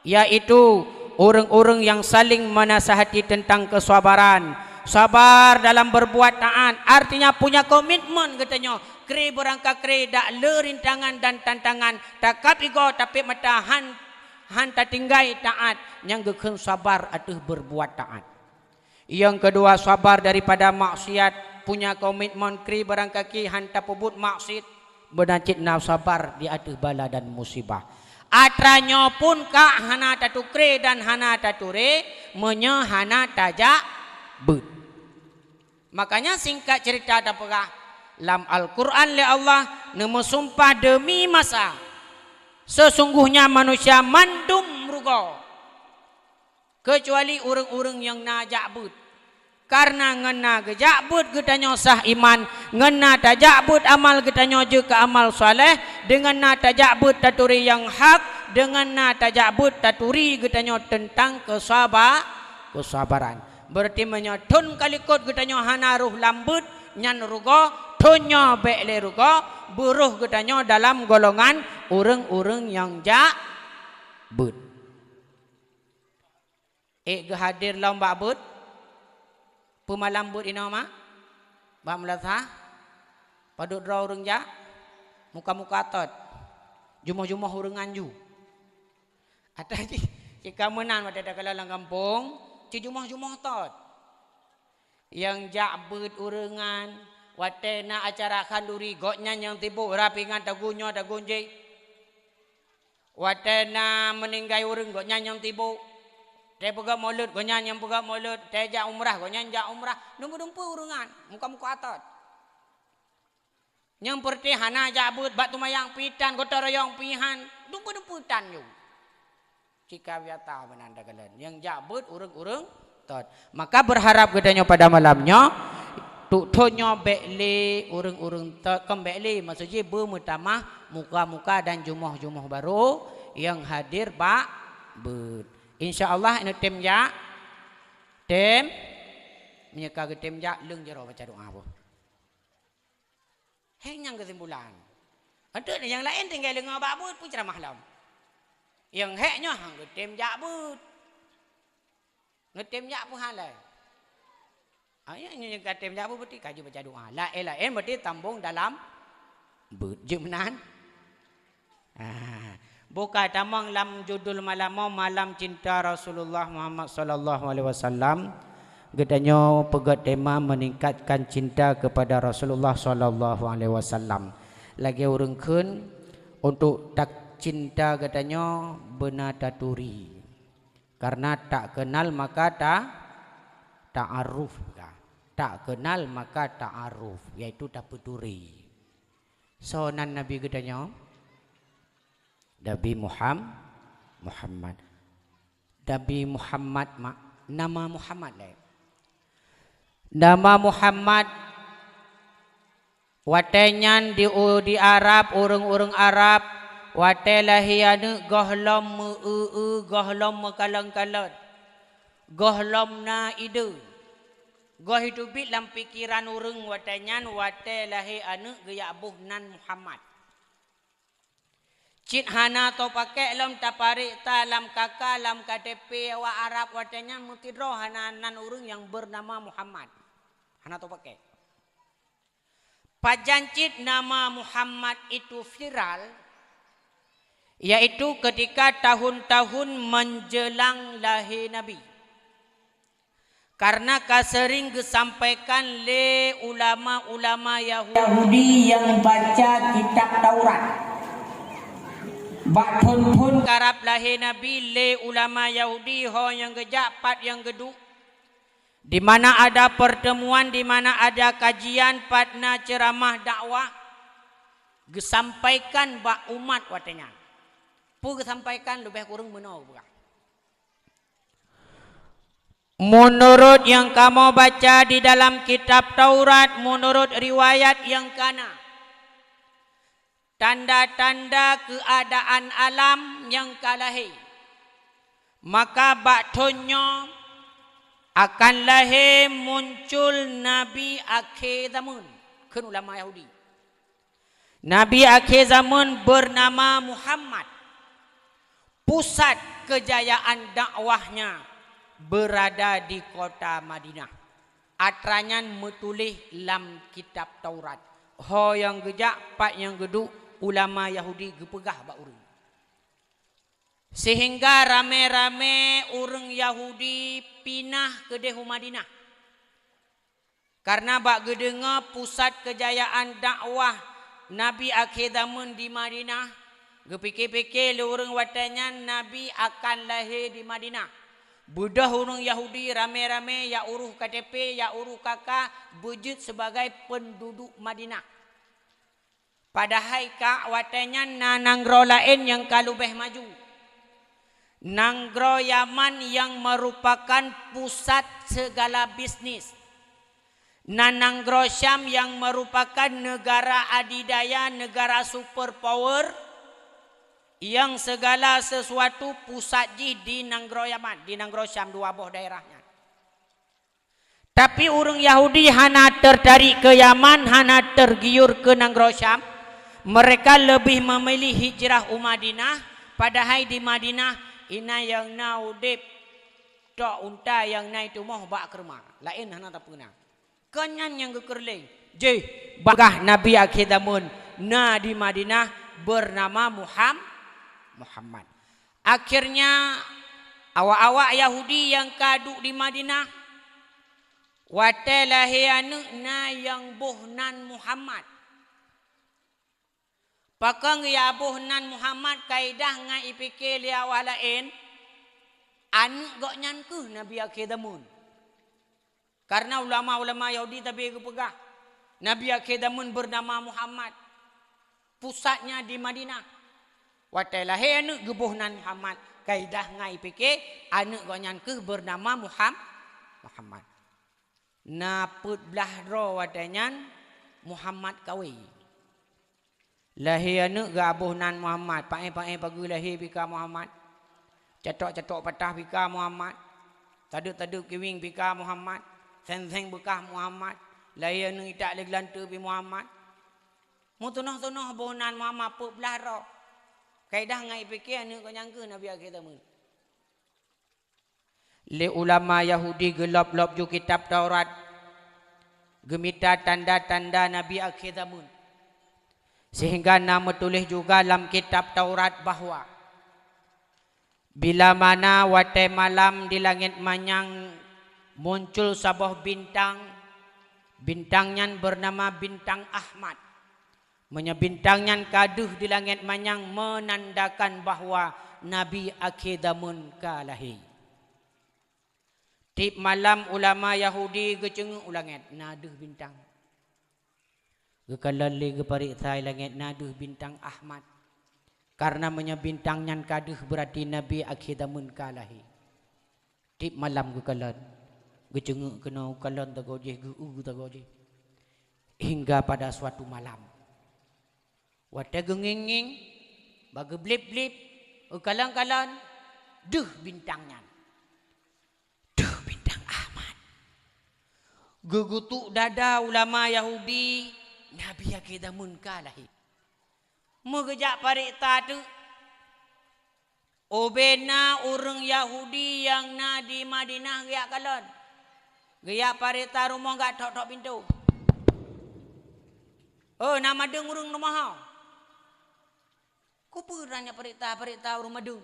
yaitu ureuëng-ureuëng nyang saléng meunasehati teuntang keusabaran, sabar dalam beurbuat taát, artinya punya komitmen geutanyoe kré beurangkakré dak le rintangan dan tantangan, takab igoe tapék mata han han tatinggai taát nyang geukheun sabar ateueh beurbuat taát. Nyang keudua, sabar daripada maksiat, Punya komitmen kri barangkaki han tapeubuet maksiat, beuna cit na sabar di ateueh bala dan musibah. Atra nyoe pun ka hana tatukre dan hana tature meunyoe hana tajak beuet. Makanya singkat cerita tapeugah, lam Al-Quran lé Allah neumeusumpah demi masa, sesungguhnya manusia mandum rugoe, keucuali ureuëng-ureuëng nyang na jak beuet. Kareuna ngon na geujak beuet geutanyoe sah iman, ngon na tajak beuet amal geutanyoe jeuet keu amal saleh, deungon na tajak beuet taturi nyang hak, deungon na tajak beuet taturi geutanyoe teuntang keusaba-, keusabaran. Beurati meunyoe thon ka likot geutanyoe hana rhoh lam beuet, nyan rugoe, thon nyoe bék lé rugoe, beurhoh geutanyoe dalam golongan ureuëng-ureuëng nyang jak beuet. Ék geuhadir lom bak beuet? Peumalam beuet inoe mak? Bak meulasah? Padub droe ureuëng jak? Muka-muka tot? Jumoh-jumoh ureuëng nganju? Ata cit, cit ka meunan watée takalon lam gampông, cit jumoh-jumoh tot. Nyang jak beuet ureuëng nyan, watée na acara khanduri, gobnyan nyang sibok, rapingan tagun nyoe tagun jih. Watée na meuninggai ureuëng, gobnyan nyang sibok. Watée peugah mulod, gobnyan nyang peugah mulod. Watée jak umrah, gobnyan jak umrah. Dumpeue-dumpeue ureuëng nyan, muka-muka atot. Nyang peureuté hana jak beuet, bak teumayang pih tan, gotong royong pih han, dumpeue-dumpeue tan nyoe. Cika biata meunan takalon. Nyang jak beuet ureuëng-ureuëng tot. Maka beurharab geutanyoe pada malam nyoe, tutoe nyoe bék lé ureuëng-ureuëng tot, kon bék lé, maksud jih beumeutamah muka-muka dan jumoh-jumoh barô nyang hadir bak beuet. Insya Allah, neutem jak, tem, meunyoe ka geutem jak, leueng jaroe baca doa boh. Hék nyang keusimpulan. Enteuk nyang laén tinggai leungoe bak beuet peuceramah lom. Nyang hék nyoe han geutem jak beuet. Geutem jak peuhalai. Ayah nyoe nyang ka tem jak beuet berarti ka jeuet baca doa. Laén-laén berarti tambong dalam beuet jeuet meunan. Ah, buka tamong lam judul malam mo, Malam Cinta Rasulullah Muhammad sallallahu alaihi wasallam. Geutanyoe peugét tema meningkatkan cinta kepada Rasulullah sallallahu alaihi wasallam. Lagée ureuëng kheun, untuk tak cinta geutanyoe beuna taturi. Karena tak kenal maka ta-, ta'aruf. Tak kenal maka ta'aruf, yaitu tapeuturi. Soe nan Nabi geutanyoe? Nabi Muham-, Muhammad. Nabi Muhammad ma-, nama Muhammad lé. Nama Muhammad watée nyan di u-, di Arab, ureuëng-ureuëng Arab, watée lahé aneuëk gohlom meu-eu-eu, gohlom meukalon-kalon, gohlom na ide. Goh iteubiet lam pikeran ureuëng watée nyan, watée lahé aneuëk geujak boh nan Muhammad. Cit hana teupakék lom taparéksa lam K K, lam K T P awak Arab watée nyan meusidroe hana nan ureuëng nyang beunama Muhammad. Hana teupakék. Pajan cit nama Muhammad itu viral, yaitu ketika tahun-tahun menjelang lahé Nabi. Karena ka sering geusampaikan lé ulama-ulama Yahudi, Yahudi nyang baca kitab Taurat. Bak thon-thon karab lahé Nabi lé ulama Yahudi ho nyang geujak pat nyang geuduek, di mana ada pertemuan, di mana ada kajian, pat na ceuramah dakwah, geusampaikan bak umat watée nyan. Peue geusampaikan leubeh kureueng meunoe geupeugah. Meunurot nyang kamoe baca di dalam kitab Taurat, meunurot riwayat nyang kana, tanda-tanda keuadaan alam nyang ka lahé, maka bak thon nyoe akan lahé muncul nabi akhé zameun, kheun ulama Yahudi. Nabi akhé zameun beunama Muhammad. Pusat keujayaan dakwahnya beurada di kota Madinah. Atra nyan meutuléh lam kitab Taurat. Ho nyang geujak, pat nyang geuduek, ulama Yahudi geupeugah bak ureuëng. Seuhingga ramé-ramé ureuëng Yahudi pinah keudeh u Madinah. Karena bak geudeungoe pusat keujayaan dakwah Nabi akhé zaman di Madinah, geupike-pike lé ureuëng watée nyan Nabi akan lahé di Madinah. Beudôh ureuëng Yahudi ramé-ramé jak urôh K T P, jak urôh K K, beujeuet sibagai peunduduek Madinah. Padahai ka watée nyan na nanggroe laén nyang ka leubeh maju. Nanggroe Yaman nyang meurupakan pusat sigala bisnis. Na nanggroe Syam nyang meurupakan neugara adidaya, neugara super power, nyang sigala sisuatu pusat jih di nanggroe Yaman, di nanggroe Syam dua boh daerah nyan. Tapi ureuëng Yahudi hana teurtarik keu Yaman, hana teurgiur keu nanggroe Syam. Mereka leubeh meumilih hijrah u Madinah, padahai di Madinah inan nyang na udeb tok unta nyang na itumoh bak keureuma. Laén hana tapeuna. Kon nyan nyang geukeureuléng. Jih, bagah Nabi akhé zaman na di Madinah beunama Muham-, Muhammad. Akhirnya, awak-awak Yahudi nyang ka duek di Madinah, watée lahé aneuëk na nyang boh nan Muhammad. Pakon geujak boh nan Muhammad, kaidah ngon jipike lé awak laén, aneuëk gobnyan kheueh Nabi akhé zaman. Karena ulama-ulama Yahudi tabi geupeugah, Nabi akhé zaman beunama Muhammad, pusatnya di Madinah. Watée lahé aneuëk geuboh nan Muhammad, kaidah ngon jipike aneuëk gobnyan kheueh beunama Muham-, Muhammad. Na peuet blaih droe watée nyan Muhammad kawé. Lahé aneuëk geuboh nan Muhammad, paéh-paéh pageue lahé pih ka Muhammad. Catok-catok patah pih ka Muhammad. Tadeueb-tadeueb kiweng pih ka Muhammad. Seng-seng beukah Muhammad. Lahé aneuëk itak lé geulanteue pih Muhammad. Meutunoh-tunoh boh nan Muhammad peuet blaih droe. Kaidah ngon jipike aneuëk gobnyan kheueh Nabi akhé zaman. Lé ulama Yahudi geulop-lop ju kitab Taurat, geumita tanda-tanda Nabi akhé zaman. Sehingga na meutuléh juga lam kitab Taurat bahwa bila mana watée malam di langét manyang muncul saboh bintang, bintang nyan beunama bintang Ahmad. Meunyoe bintang nyan ka deuh di langét manyang meunandakan bahwa Nabi akhé zaman ka lahé. Tieb malam ulama Yahudi geuceungeuk u langét na deuh bintang. Geukalon lé geupareksa i langét na deuh bintang Ahmad. Karena meunyoe bintang nyan ka deuh, beurati Nabi akhé zaman ka lahé. Tieb malam geukalon, geuceungeuk keunoe, kalon sagoe jih, geu-eu sagoe jih. Hingga pada suatu malam, watée geungieng-ngieng, ba geublib-blib, geukalon-kalon, deuh bintang nyan. Deuh bintang Ahmad. Geugeutuk dada ulama Yahudi, Nabi akhé zaman ka lahé. Meugeujak pareksa teuk. Ubena ureuëng Yahudi nyang na di Madinah geujak kalon. Geujak pareksa rumoh, gak tok-tok pintoe. "Oh, na madeueng ureuëng rumoh ho?" "Keupeue ran nyak pareksa-pareksa ureuëng madeueng?"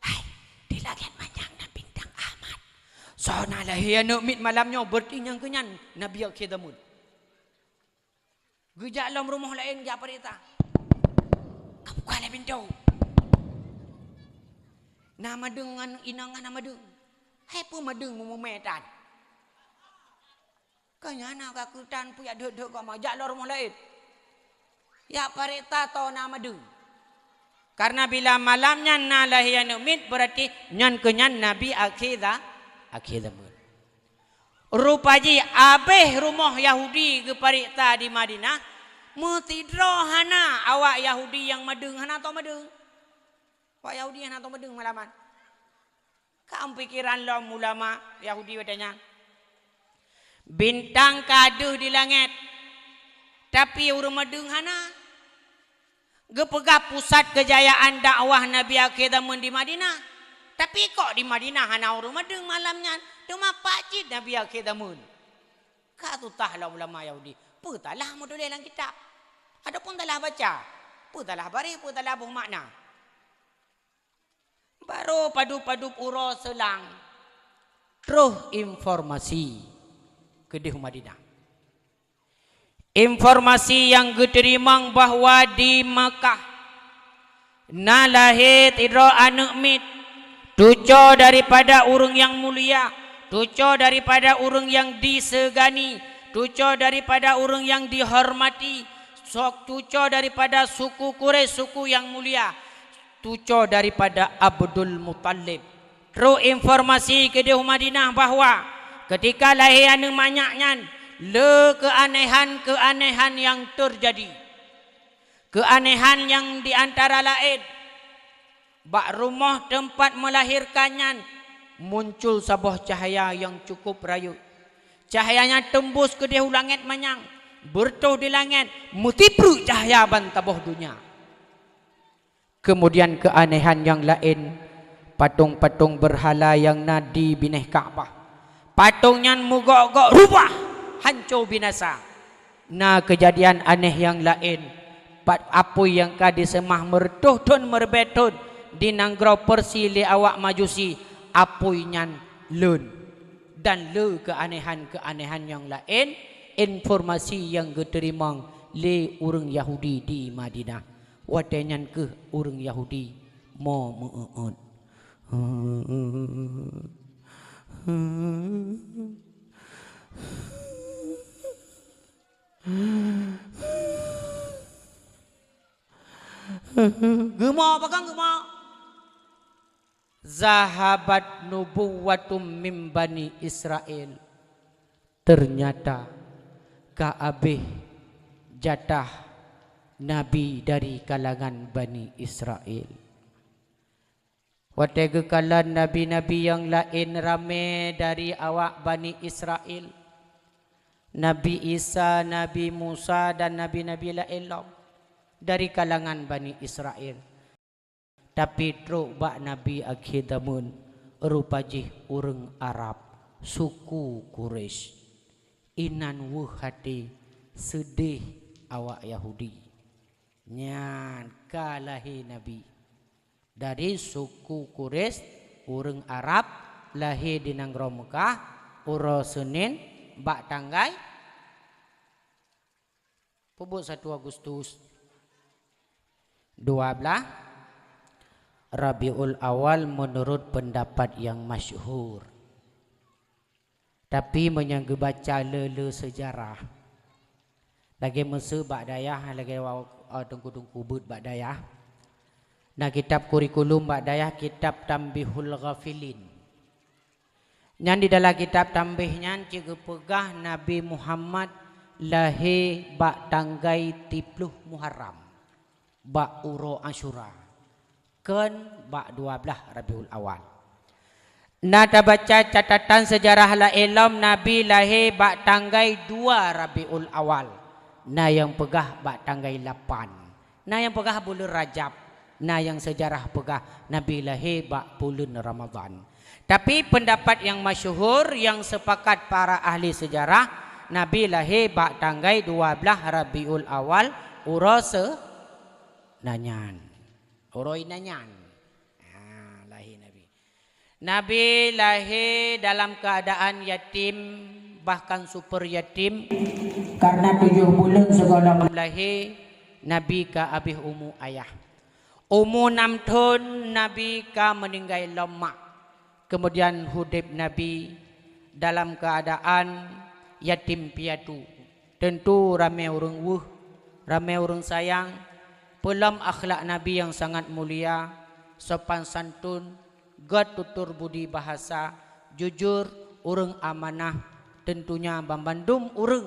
"Hai, di langét manyang na bintang Ahmad. Soe na lahé aneuëk miet malam nyoe, beurati nyang keu nyan Nabi akhé zaman." Geujak lom rumoh laén jak pareksa. Ka buka lé pintoe. Na madeueng ngon inong hana madeueng. Hai peue madeueng meumumé tan. Ka nyan na ka keutan peue jak deuek-deuek koma jak lom rumoh laén. Jak pareksa toh na madeueng. Karena bila malam nyan na lahé aneuëk miet, beurati nyan keu nyan Nabi akhé za-, akhé zaman. Rupa jih abéh rumoh Yahudi geupareksa di Madinah, meusidroe hana awak Yahudi nyang madeueng, hana toh madeueng. Awak Yahudi hana toh madeueng malaman. Ka pikeran lom ulama Yahudi watée nyan. Bintang ka deuh di langét, tapi ureuëng madeueng hana. Geupeugah pusat keujayaan dakwah Nabi akhé zaman di Madinah. Tapi kok di Madinah hana ureuëng madeueng malam nyan, teuma pat cit Nabi akhé zaman? Ka susah lom ulama Yahudi. Peue salah meutuléh lam kitab? Ataupun salah baca? Peue salah baréh, peue salah boh makna? Barô padub-padub uroe seulang, troh informasi keudeh u Madinah. Informasi nyang geuteurimong bahwa di Makkah na lahé sidroe aneuëk miet, cuco daripada ureuëng nyang mulia, cuco daripada ureuëng nyang disegani, cuco daripada ureuëng nyang dihormati, sok cuco daripada suku Quraisy, suku nyang mulia, cuco daripada Abdul Muthalib. Trok informasi keudeh u Madinah bahwa keutika lahé aneuëk manyak nyan, le keuanehan-keuanehan nyang teujadi. Keuanehan nyang di antara laén, bak rumoh teumpat meulahérkan nyan muncul saboh cahya nyang cukup rayeuk. Cahya nyan teumbus keudeh u langét manyang, beureutoh di langét, meutipruek cahya ban saboh donya. Keumudian keuanehan nyang laén, patong-patong beurhala nyang na di binéh Ka'bah. Patong nyan meugok-gok rubah, hanco binasa. Na keujadian aneh nyang laén, pat apui nyang ka diseumah meureutoh thon meureubai thon di nanggroe Persia lé awak Majusi, apui nyan lôn. Dan le keuanehan-keuanehan nyang laén, informasi nyang geuteurimong lé ureuëng Yahudi di Madinah. Watée nyan kheueh ureuëng Yahudi mo meu-euôt. Geumo, pakon geumo? Zahabat nubuwwatum min Bani Israel. Ternyata ka abéh jatah nabi dari kalangan Bani Israel. Watée geukalon nabi-nabi nyang laén ramé dari awak Bani Israel, Nabi Isa, Nabi Musa, dan nabi-nabi laén lom dari kalangan Bani Israel. Tapi trok bak nabi akhé zameun, rupa jih ureuëng Arab, suku Quraisy. Inan weueh até, seudeh awak Yahudi. Nyan ka lahé nabi dari suku Quraisy, ureuëng Arab, lahé di nanggroe Meukah, uroe Senin, bak tanggai peubuet satu Agustus, dua belas Rabiul Awal, menurut pendapat yang masyhur. Tapi meunyoe geubaca le-le seujarah, lagée meuseu bak dayah, lagée wa-, eh, teungku-teungku beuet bak dayah, na kitab kurikulum bak dayah, kitab Tanbihul Ghafilin. Nyan di dalam kitab Tanbih nyan cit geupeugah Nabi Muhammad lahé bak tanggai siploh Muharram, bak uroe Asyura, kon bak dua belas Rabiul Awal. Na tabaca catatan seujarah laén lom, Nabi lahé bak tanggai dua Rabiul Awal, na nyang peugah bak tanggai lapan. Na nyang peugah buleuen Rajab, na nyang seujarah peugah Nabi lahé bak buleuen Ramadhan. Tapi, peundapat nyang masyhur, nyang seupakat para ahli seujarah, Nabi lahé bak tanggai dua belas Rabiul Awal, uroe se-, na nyan. Uroe na nyan. Ha, lahé Nabi. Nabi lahé dalam keuadaan yatim, bahkan super yatim. Karena tujoh buleuen sigohlom lahé, Nabi ka abéh umu ayah. Umu nam thon Nabi ka meuninggai lom mak. Keumudian udeb Nabi dalam keuadaan yatim piatu. Teuntu ramé ureuëng weueh, ramé ureuëng sayang, peulom akhlak Nabi nyang sangat mulia, sopan santun, gét tutur budi bahasa, jujur, ureuëng amanah, teuntunya banmandum ureuëng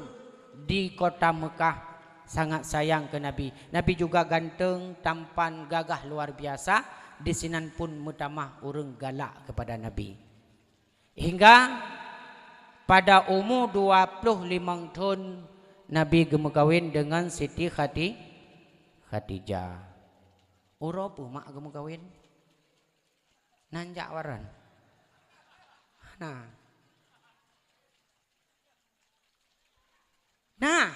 di kota Meukah sangat sayang keu Nabi. Nabi juga ganteng, tampan, gagah luar biasa, disinan pun meutamah ureuëng galak keupada Nabi. Hingga pada umu dua ploh limong thon, Nabi geumeukawen deungon Siti Khati-, Khadijah. Uroe peue mak geumeukawen? Nan jak waran. Nah. Nah.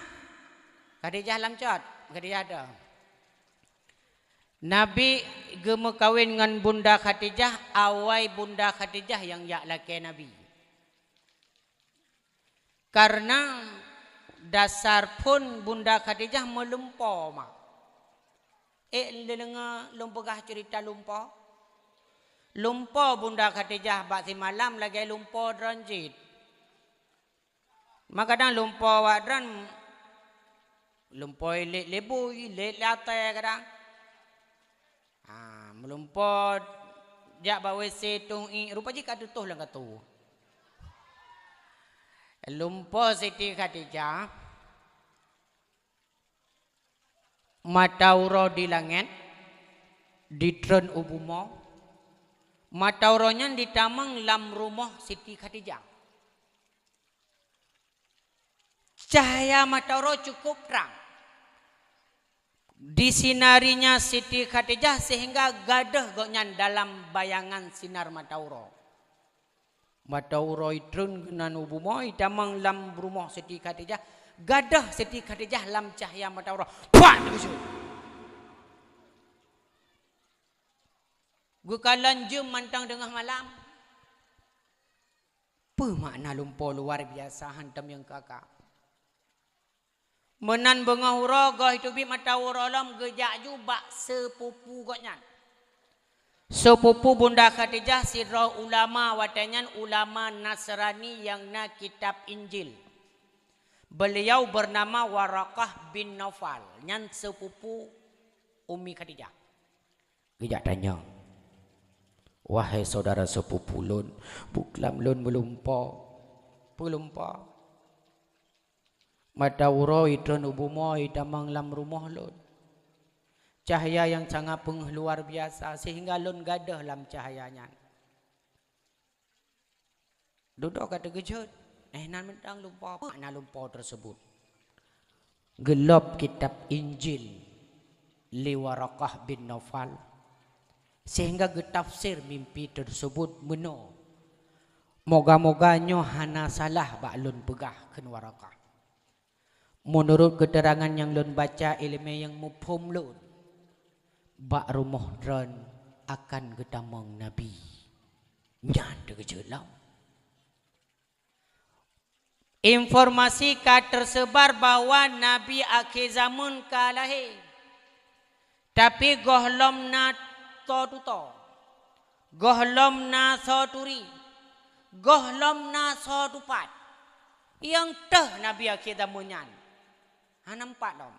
Khadijah lam cot. Khadijah ada. Nabi geumeukawen ngon Bunda Khadijah, awai Bunda Khadijah nyang jak lakée Nabi. Karena Dasar phon Bunda Khadijah meulumpo mak. Eh, leudeungoe lôn peugah ceurita lumpo. Lumpo Bunda Khadijah bak simalam lagée lumpo droe jih. Maka kadang lumpo awak droe, lumpo ilét lé bui, ilét lé atée kadang. Ha, meulumpo jak bak W C tueng iek, rupa jih ka teutoh lam katu. Lumpo Siti Khadijah, mata uroe di langét, jitreun u bumoe, mata uroe nyan jitamong lam rumoh Siti Khadijah. Cahya mata uroe cukup trang. Disinarinya Siti Khadijah sehingga gadôh gobnyan dalam bayangan sinar mata uroe. Mata uroe jitreun keunan u bumoe, jitamong lam rumoh Siti Khadijah, gadôh Siti Khadijah lam cahya mata uroe. Puak! Geukalon jeuem mantong teungoh malam. Peue makna lumpo luar biasa hantom nyang ka-ka. Meunan beungoh uroe goh jiteubiet mata uroe lom geujak ju bak seupupu gobnyan. Seupupu Bunda Khadijah sidroe ulama watée nyan, ulama Nasrani nyang na kitab Injil. Beliau bernama Waraqah bin Naufal, nyan seupupu Ummi Khadijah. Geujak tanyong, "Wahai saudara seupupu lôn, buklam lôn meulumpo." "Peue lumpo?" "Mata uroe jitreun u bumoe, jitamong lam rumoh lôn. Cahya nyang sangat peungeuh luar biasa, sehingga lôn gadôh lam cahya nyan." Dudoe ka teukeujot, eh, nan mantong lumpo. Peue makna lumpo tersebut? Geulôb kitab Injil lé Waraqah bin Naufal, sehingga geutafsir mimpi tersebut meunoe, "Moga-moga nyoe hana salah bak lôn peugah," kheun Waraqah. "Meunurot keuteurangan nyang lôn baca iéleumé nyang muphom lôn, bak rumoh droen akan geutamong Nabi." Nyan teukeujot lom. Informasi ka teuseubar bahwa Nabi akhé zamon ka lahé. Tapi gohlom na soe tutoe, gohlom na soe turi, gohlom na soe tupat. Nyang teuh Nabi akhé zamon nyan hana meupat lom.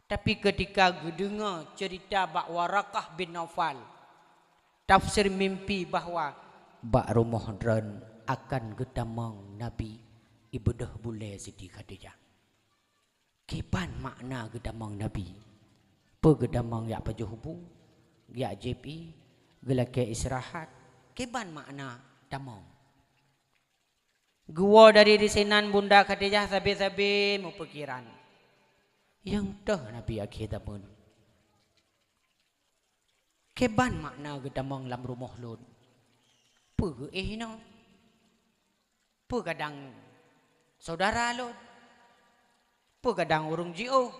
Tapi keutika geudeungoe ceurita bak Waraqah bin Naufal, tafsir mimpi bahwa bak rumoh droen akan geutamong Nabi, ibeudôh bulée Siti Khadijah. Kiban makna geutamong Nabi? Peue geutamong jak pajoh bu, jak jieb ié, geulakée istirahat? Kiban makna tamong? Geuwoe dari disinan Bunda Khadijah sabe-sabe meupeukiran, "Nyang teuh Nabi akhé zamon. Kiban makna geutamong lam rumoh lôn? Peue geuéh inoe? Peue gadang syedara lôn? Peue gadang ureuëng jiôh,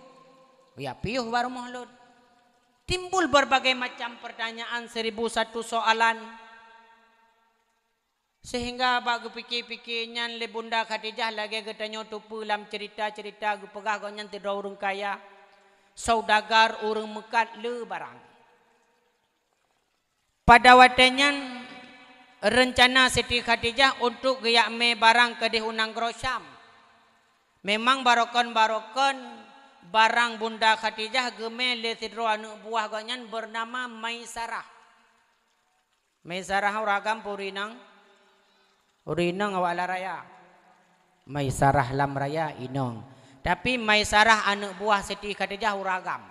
jak piôh bak rumoh lôn?" Timbul berbagai macam pertanyaan, seribu satu soalan. Sehingga bak geupike-pike nyan lé Bunda Khadijah lagée geutanyoe teupeue lam ceurita-ceurita geupeugah gobnyan sidroe ureuëng kaya, saudagar, ureuëng meukat le barang. Pada watée nyan reuncana Siti Khadijah untuk geujak mé barang keudeh u nanggroe Syam. Memang barokon-barokon barang Bunda Khadijah geumé lé sidroe aneuëk buah gobnyan beunama Maisarah. Maisarah ureuëng agam peue ureuëng inong? Ureuëng inong awak lam raya. Maisarah lam raya inong. Tapi Maisarah aneuëk buah Siti Khadijah ureuëng agam.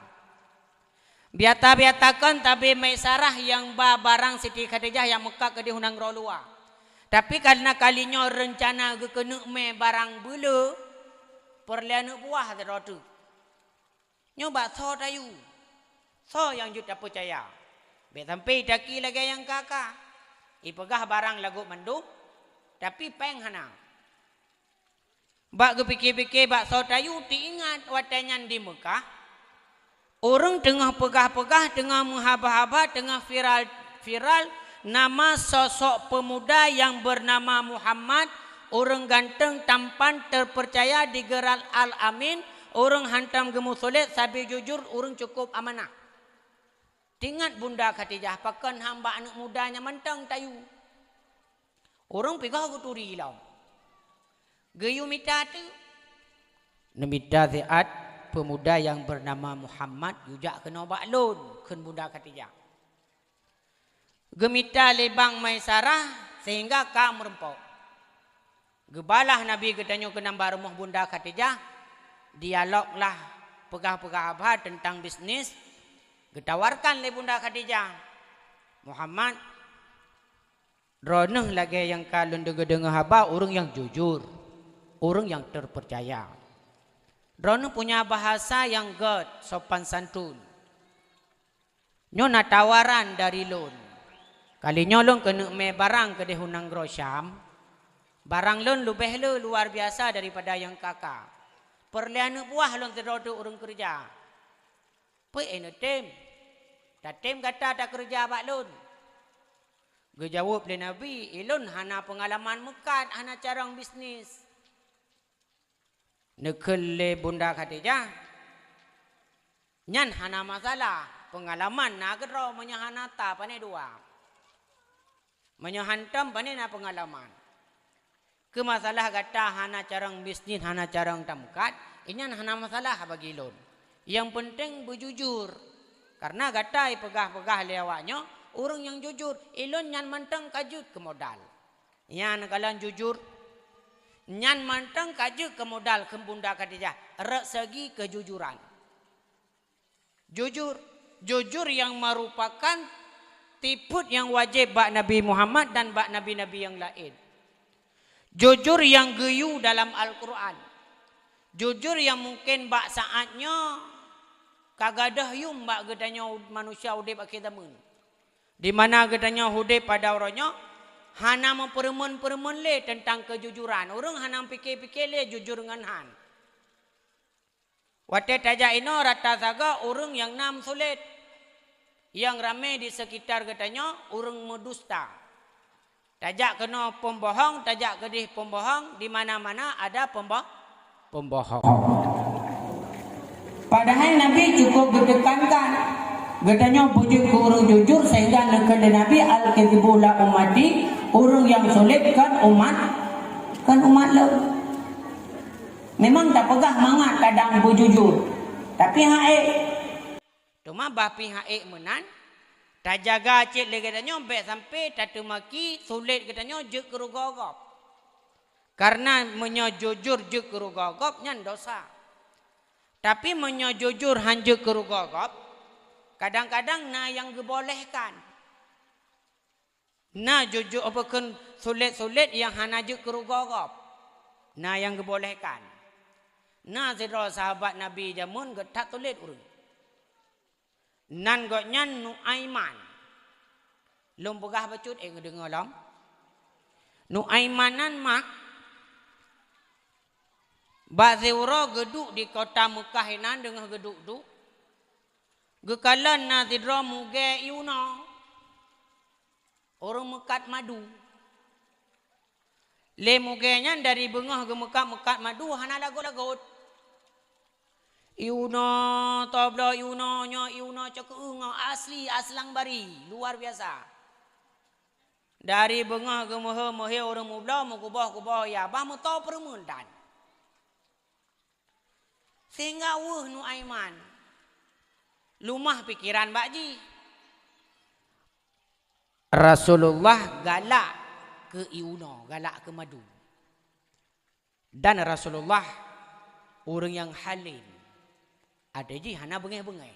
Biata-biata kon tabi Maisarah nyang ba barang Siti Khadijah nyang meukat keudeh u nanggroe luwa. Tapi kareuna kali nyoe reuncana geukeuneuk mé barang beuleu, peureulée aneuëk buah sidroe teuk. Nyoe bak soe tayue? Soe nyang jeuet tapeucaya? Bék sampai taki lagée nyang ka-ka. Ipeugah barang lagot mandum, tapi péng hana. Bak geupike-pike bak soe tayue, teuingat watée nyan di Meukah, ureuëng teungoh peugah-peugah, teungoh meuhaba-haba, teungoh viral-viral nama sosok peumuda nyang beunama Muhammad, Ureuëng ganteng, tampan, terpercaya, digelar Al-Amin, ureuëng hantom geumusulet, sabe jujur, ureuëng cukup amanah. Teuingat Bunda Khadijah, pakon hamba aneuëk muda nyang mantong tayue. Ureuëng pigoh geuturi lom. Geuyue mita teuk. Neumita siat peumuda nyang beunama Muhammad, yue jak keunoe bak lôn, kheun Bunda Khadijah. Geumita lé Bang Maisarah sehingga ka meurumpok. Geubalah Nabi geutanyoe keunan bak rumoh Bunda Khadijah, dialoglah peugah-peugah haba teuntang bisnis, geutawarkan lé Bunda Khadijah, "Muhammad, droeneueh lagée nyang ka lôn deungoe-deungoe haba ureuëng nyang jujur, ureuëng nyang terpercaya. Droeneueh punya bahasa nyang gét, sopan santun. Nyoe na tawaran dari lôn. Kali nyoe lôn keuneuk mé barang keudeh u nanggroe Syam. Barang lôn leubeh le luar biasa daripada nyang ka-ka. Peureulée aneuëk buah lôn sidroe teuk ureuëng keureuja. Peue neutem? Tatem gata takeureuja bak lôn." Geujaweueb lé Nabi, "Ulôn hana peungalaman meukat, hana carông bisnis." Neukheun lé Bunda Khadijah, "Nyan hana masalah, peungalaman na keudroe, meunyoe hana ta, pane dua. Meunyoe hantom, pane na peungalaman. Keu masalah gata hana carông bisnis, hana carông tameukat, nyan hana masalah bagi lôn. Nyang peunteng beujujur. Kareuna gata jipeugah-peugah lé awaknyoe, ureuëng nyang jujur, ulôn nyan mantong ka jeuet keu modal." Nyan kalon jujur. Nyan mantong ka jeuet keu modal kheun Bunda Khadijah, rot segi keujujuran. Jujur, jujur nyang meurupakan tipeue nyang wajéb bak Nabi Muhammad dan bak nabi-nabi nyang laén. Jujur nyang geuyue dalam Al-Qur'an. Jujur nyang mungken bak saát nyoe ka gadôh yum bak geutanyoe manusia udeb akhé zaman. Di mana geutanyoe udeb pada uroe nyoe hana meupeureumeun-peureumeun lé teuntang keujujuran. Ureuëng hana pike-pike lé jujur ngon han. Watée tajak inoe rata sagoe ureuëng nyang na meusulet. Nyang ramé di sekitar geutanyoe ureuëng meudusta. Tajak keunoe pembohong, tajak keudeh pembohong, di mana-mana ada pembo-, pembohong. Padahai Nabi cukup geutekankan, geutanyoe beujeuet keu ureuëng jujur sehingga neukheun lé Nabi, "Al-kidzibu la ummati," ureuëng nyang sulet kon umat, kon umat lôn. Memang tapeugah mangat kadang beujujur, tapi han ék. Teuma bah pih han ék meunan, tajaga cit lé geutanyoe bék sampoe tateumaki sulet geutanyoe jeuet keu rugoe gob. Kareuna meunyoe jujur jeuet keu rugoe gob, nyan dosa. Tapi meunyoe jujur han jeuet keu rugoe gob, kadang-kadang na nyang geubolehkan. Na jujur, apa kheun, sulet-sulet nyang hana jeuet keu rugoe gob. Na nyang geubolehkan. Na sidroe sahabat Nabi jameun geuthat sulet ureuëng. Nan gobnyan Nuaiman. Lôn peugah bacut, ék geudeungoe lom. Nuaiman nan mak, bak siuroe geuduek di kota Meukah inan deungoh geuduek-duek, geukalon na sidroe mugée ié unoe. Ureuëng meukat madu. Lé mugée nyan dari beungoh geumeukat-meukat madu hana lagot-lagot. Ié unoe, tobloe ié unoe, nyoe ié unoe cok keueue ngon asli aslang bari, luar biasa. Dari beungoh geumeuhé-meuhé ureuëng mubloe, meukuboh-kuboh ya, bah meutoe peureumeun tan. Sehingga weueh Nuaiman. Lumah pikeran bak jih. Rasulullah galak keu ié unoe, galak keu madu. Dan Rasulullah ureuëng nyang halim. Até jih hana beungéh-beungéh.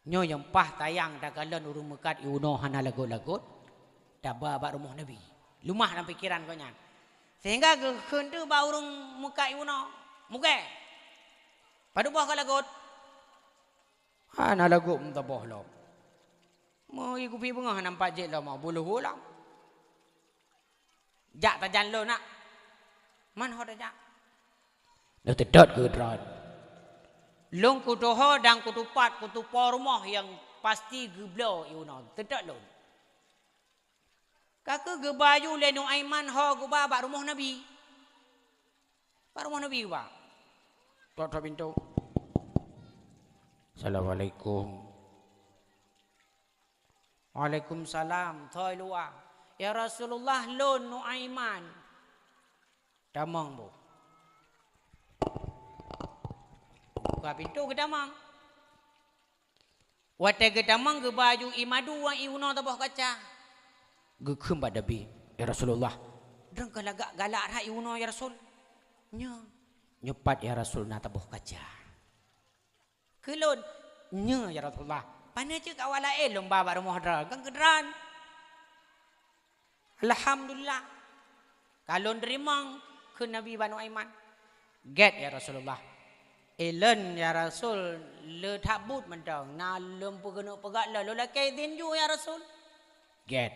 Nyoe nyang paih sayang takalon ureuëng meukat ié unoe hana lagot-lagot, taba bak rumoh Nabi. Lumah lam pikeran gobnyan. Sehingga geukheun teuk bak ureuëng meukat ié unoe, "Mugée, padub boh ka lagot?" "Hana lagot meusaboh lom." "Meu ié kupi beungoh hana meupat jeuet lom, buluh ulang." "Jak tajan lôn, nak." "Man ho tajak?" "Neuteudot keu droe. Lôn kutuho dan kutupat, kutupo rumoh nyang pasti geubloe ié unoe. Teudot lôn." Ka keuh geuba aju lé Nuaiman ho geuba bak rumoh Nabi. Bak rumoh Nabi geuba. Tok-tok pintoe. "Assalamualaikum." "Waalaikumsalam." Thoi luwa. "Ya Rasulullah, lôn Nuaiman." Tamong bu. Buka pintoe geutamong. Watée geutamong geuba aju ié madu ngon ié unoe taboh kaca. Geukheun bak Nabi, "Ya Rasulullah, droeneuh ka lagak galak that ié unoe ya Rasul?" "Nyo." "Nyoe pat ya Rasul na taboh kaca." "Keu lôn?" "Nyo ya Rasulullah." "Pane cit keu awak laén lôn ba bak rumoh droe, kan keu droe." "Alhamdulillah, ka lôn teurimong," kheun Nabi bak Nuaiman. "Gét ya Rasulullah." "Ilôn ya Rasul, le that buet mantong, na lôn peugeuneuk peugah lôn, lôn lakée idhin ju ya Rasul." "Gét."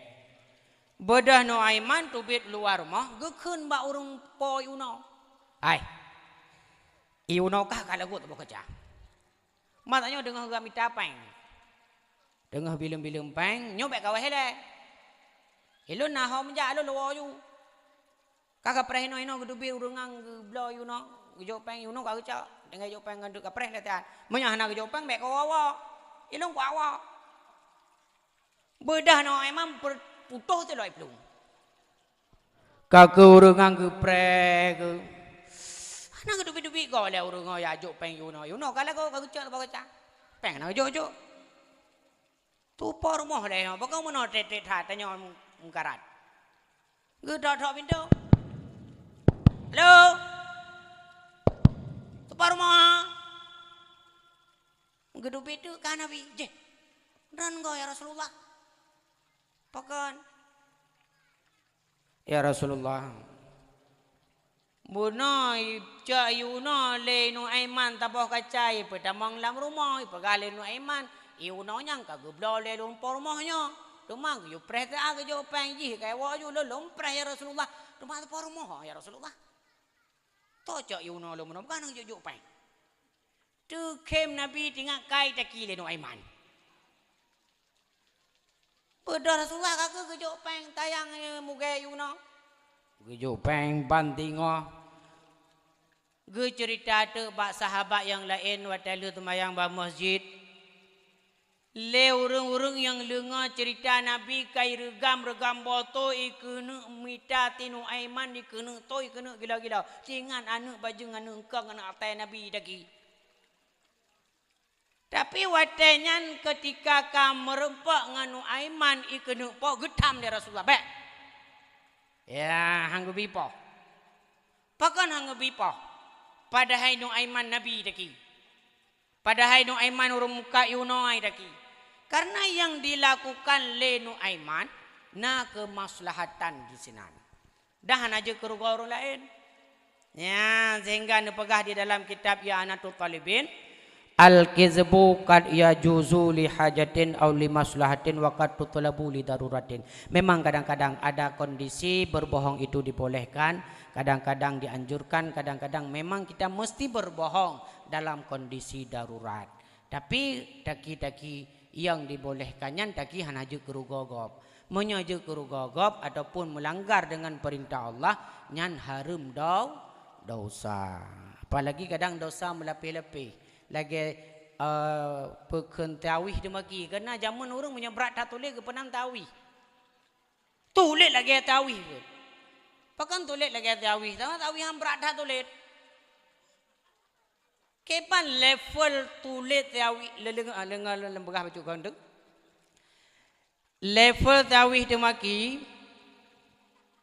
Beudôh Nuaiman teubiet luwa rumoh, geukheun bak ureuëng po ié unoe, "Hai, ié unoe kah ka lagot taboh kaca?" Masa nyoe deungoe geuh mita péng. Deungoe bileueng-bileueng péng, nyoe bék kaweh ilée. Ilôn na ho meujak lôn lôn woe ju. Ka kapreh inoe-inoe geuteubiet ureuëng nyan geubloe ié unoe, geujok péng ié unoe ka geucok. Deungoe jok péng ngon duek kapreh lé tan. Meunyoe hana geujok péng bék kawoe-woe. Ilôn kuwoe. Beudôh Nuaiman per-, putôh teulôi plueng. Ka keuh ureuëng nyan geupreh geuh. Hana geuteubiet-teubiet goe lé ureuëng nyoe ya jok péng ié unoe. Ié unoe ka lagoe ka geucok bak kaca. Péng hana geujok-jok. Teupo rumoh lé nyoe, pakon meunoe trét-trét that tanyoe meukarat. Geutok-tok pintoe. "Halo? Teupo rumoh?" Geuteubiet teuk ka Nabi. "Jeh, droeneuh goe ya Rasulullah." "Pakon?" "Ya Rasulullah, bunoe icok ié unoe lé Nuaiman taboh kaca, ipeutamong lam rumoh, ipeugah lé Nuaiman, ié unoe nyan ka geubloe lé lôn po rumoh nyoe. Teuma geuyue preh teuh geujok péng jih, ka iwoe ju lôn, lôn preh ya Rasulullah. Teuma teupo rumoh ya Rasulullah." "Teucok ié unoe lôn meunoe, bukon hana geujok-jok péng." Teukhém Nabi teuingat kai taki lé Nuaiman. Beudôh Rasulullah ka keuh geujok péng tayang, eh, mugée ié unoe. Geujok péng ban teungoh. Geuceurita teuk bak sahabat nyang laén watée lheueh seumayang bak meuseujid. Lé ureuëng-ureuëng nyang deungoe ceurita Nabi ka ireugam-reugam boto, ikeuneuk mita ti Nuaiman, ikeuneuk to, ikeuneuk gila-gila. Teuingat aneuëk bajeueng, aneuëk eungkong, aneuëk atai Nabi taki. Tapi watée nyan keutika ka meurumpok ngon Nuaiman, ikeuneuk po geutam lé Rasulullah, bék. Ya, han geubi poh. Pakon han geubi poh? Padahai Nuaiman Nabi taki. Padahai Nuaiman ureuëng muka ié unoe taki. Karena nyang dilakukan lé Nuaiman na keumaslahatan di sinan. Dan hana jeuet keu rugoe ureuëng laén. Ya, sehingga neupeugah di dalam kitab I'anatut Thalibin, "Al-kizbu qad yajuzu li hajatin aw li maslahatin wa qad tutlabu li daruratin." Memang kadang-kadang ada kondisi berbohong itu dibolehkan, kadang-kadang dianjurkan, kadang-kadang memang kita mesti berbohong dalam kondisi darurat. Tapi taki-taki nyang dibolehkan nyan taki hana jeuet keu rugoe gob. Meunyoe jeuet keu rugoe gob ataupun meulanggar deungon peurintah Allah, nyan hareuem dau-, dosa. Apalagi kadang dosa meulapéh-lapéh. Lagée, eh, peukheun tawih teumaki. Karena jameun ureuëng meunyoe brat that tuléh geupeunang tawih. Tuléh lagée tawih pun. Pakon tuléh lagée tawih? Sama tawih han brat that tuléh. Kiban level tuléh tawih, le-, le-, ah, leunga lôn peugah bacut keu droeneuh. Level tawih teumaki,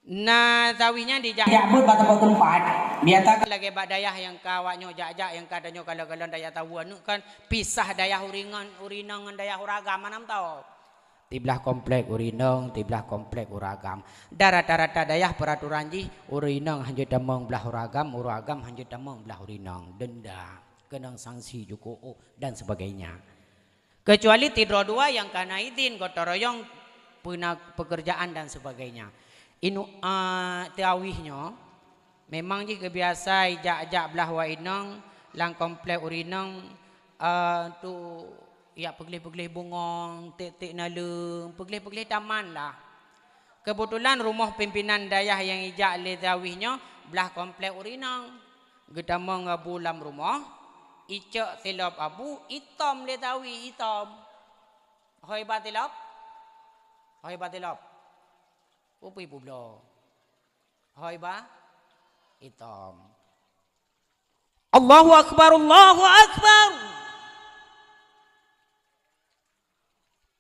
na tawih nyan dijak, jak buet bak teumpat-teumpat. Biasa lagée bak dayah nyang ka awak nyoe jak-jak, nyang ka tanyoe kalon-kalon dayah tawoe aneuëk kan pisah dayah ureuëng ngon, ureuëng inong ngon dayah ureuëng agam, mana tahu. Tiblah komplek ureuëng inong, tiblah komplek ureuëng agam. Dan rata-rata dayah peuraturan jih, ureuëng inong hanjeuet tamong blah ureuëng agam, ureuëng agam hanjeuet tamong blah ureuëng inong. Denda, keunong sanksi jukuk, oh, dan sebagainya. Kecuali tidroe dua nyang ka na idhin, gotong royong, peuna-, pekerjaan dan sebagainya. Inu-, a, tawih nyoe, memang jih geubiasa ijak-jak blah wak inong lam komplek ureuëng inong, a, tu jak peugleh-peugleh bungong, tiek-tiek naleueng, peugleh-peugleh taman lah. Keubeutulan rumoh pimpinan dayah nyang ijak lé Tawi nyoe blah komplek ureueng inong. Geutamong Abu lam rumoh, icok silop Abu, itom lé Tawi, itom. Hôi ba silop? Hôi ba silop? Peue pih peubloe. Hôi ba itom. Allahu Akbar, Allahu Akbar.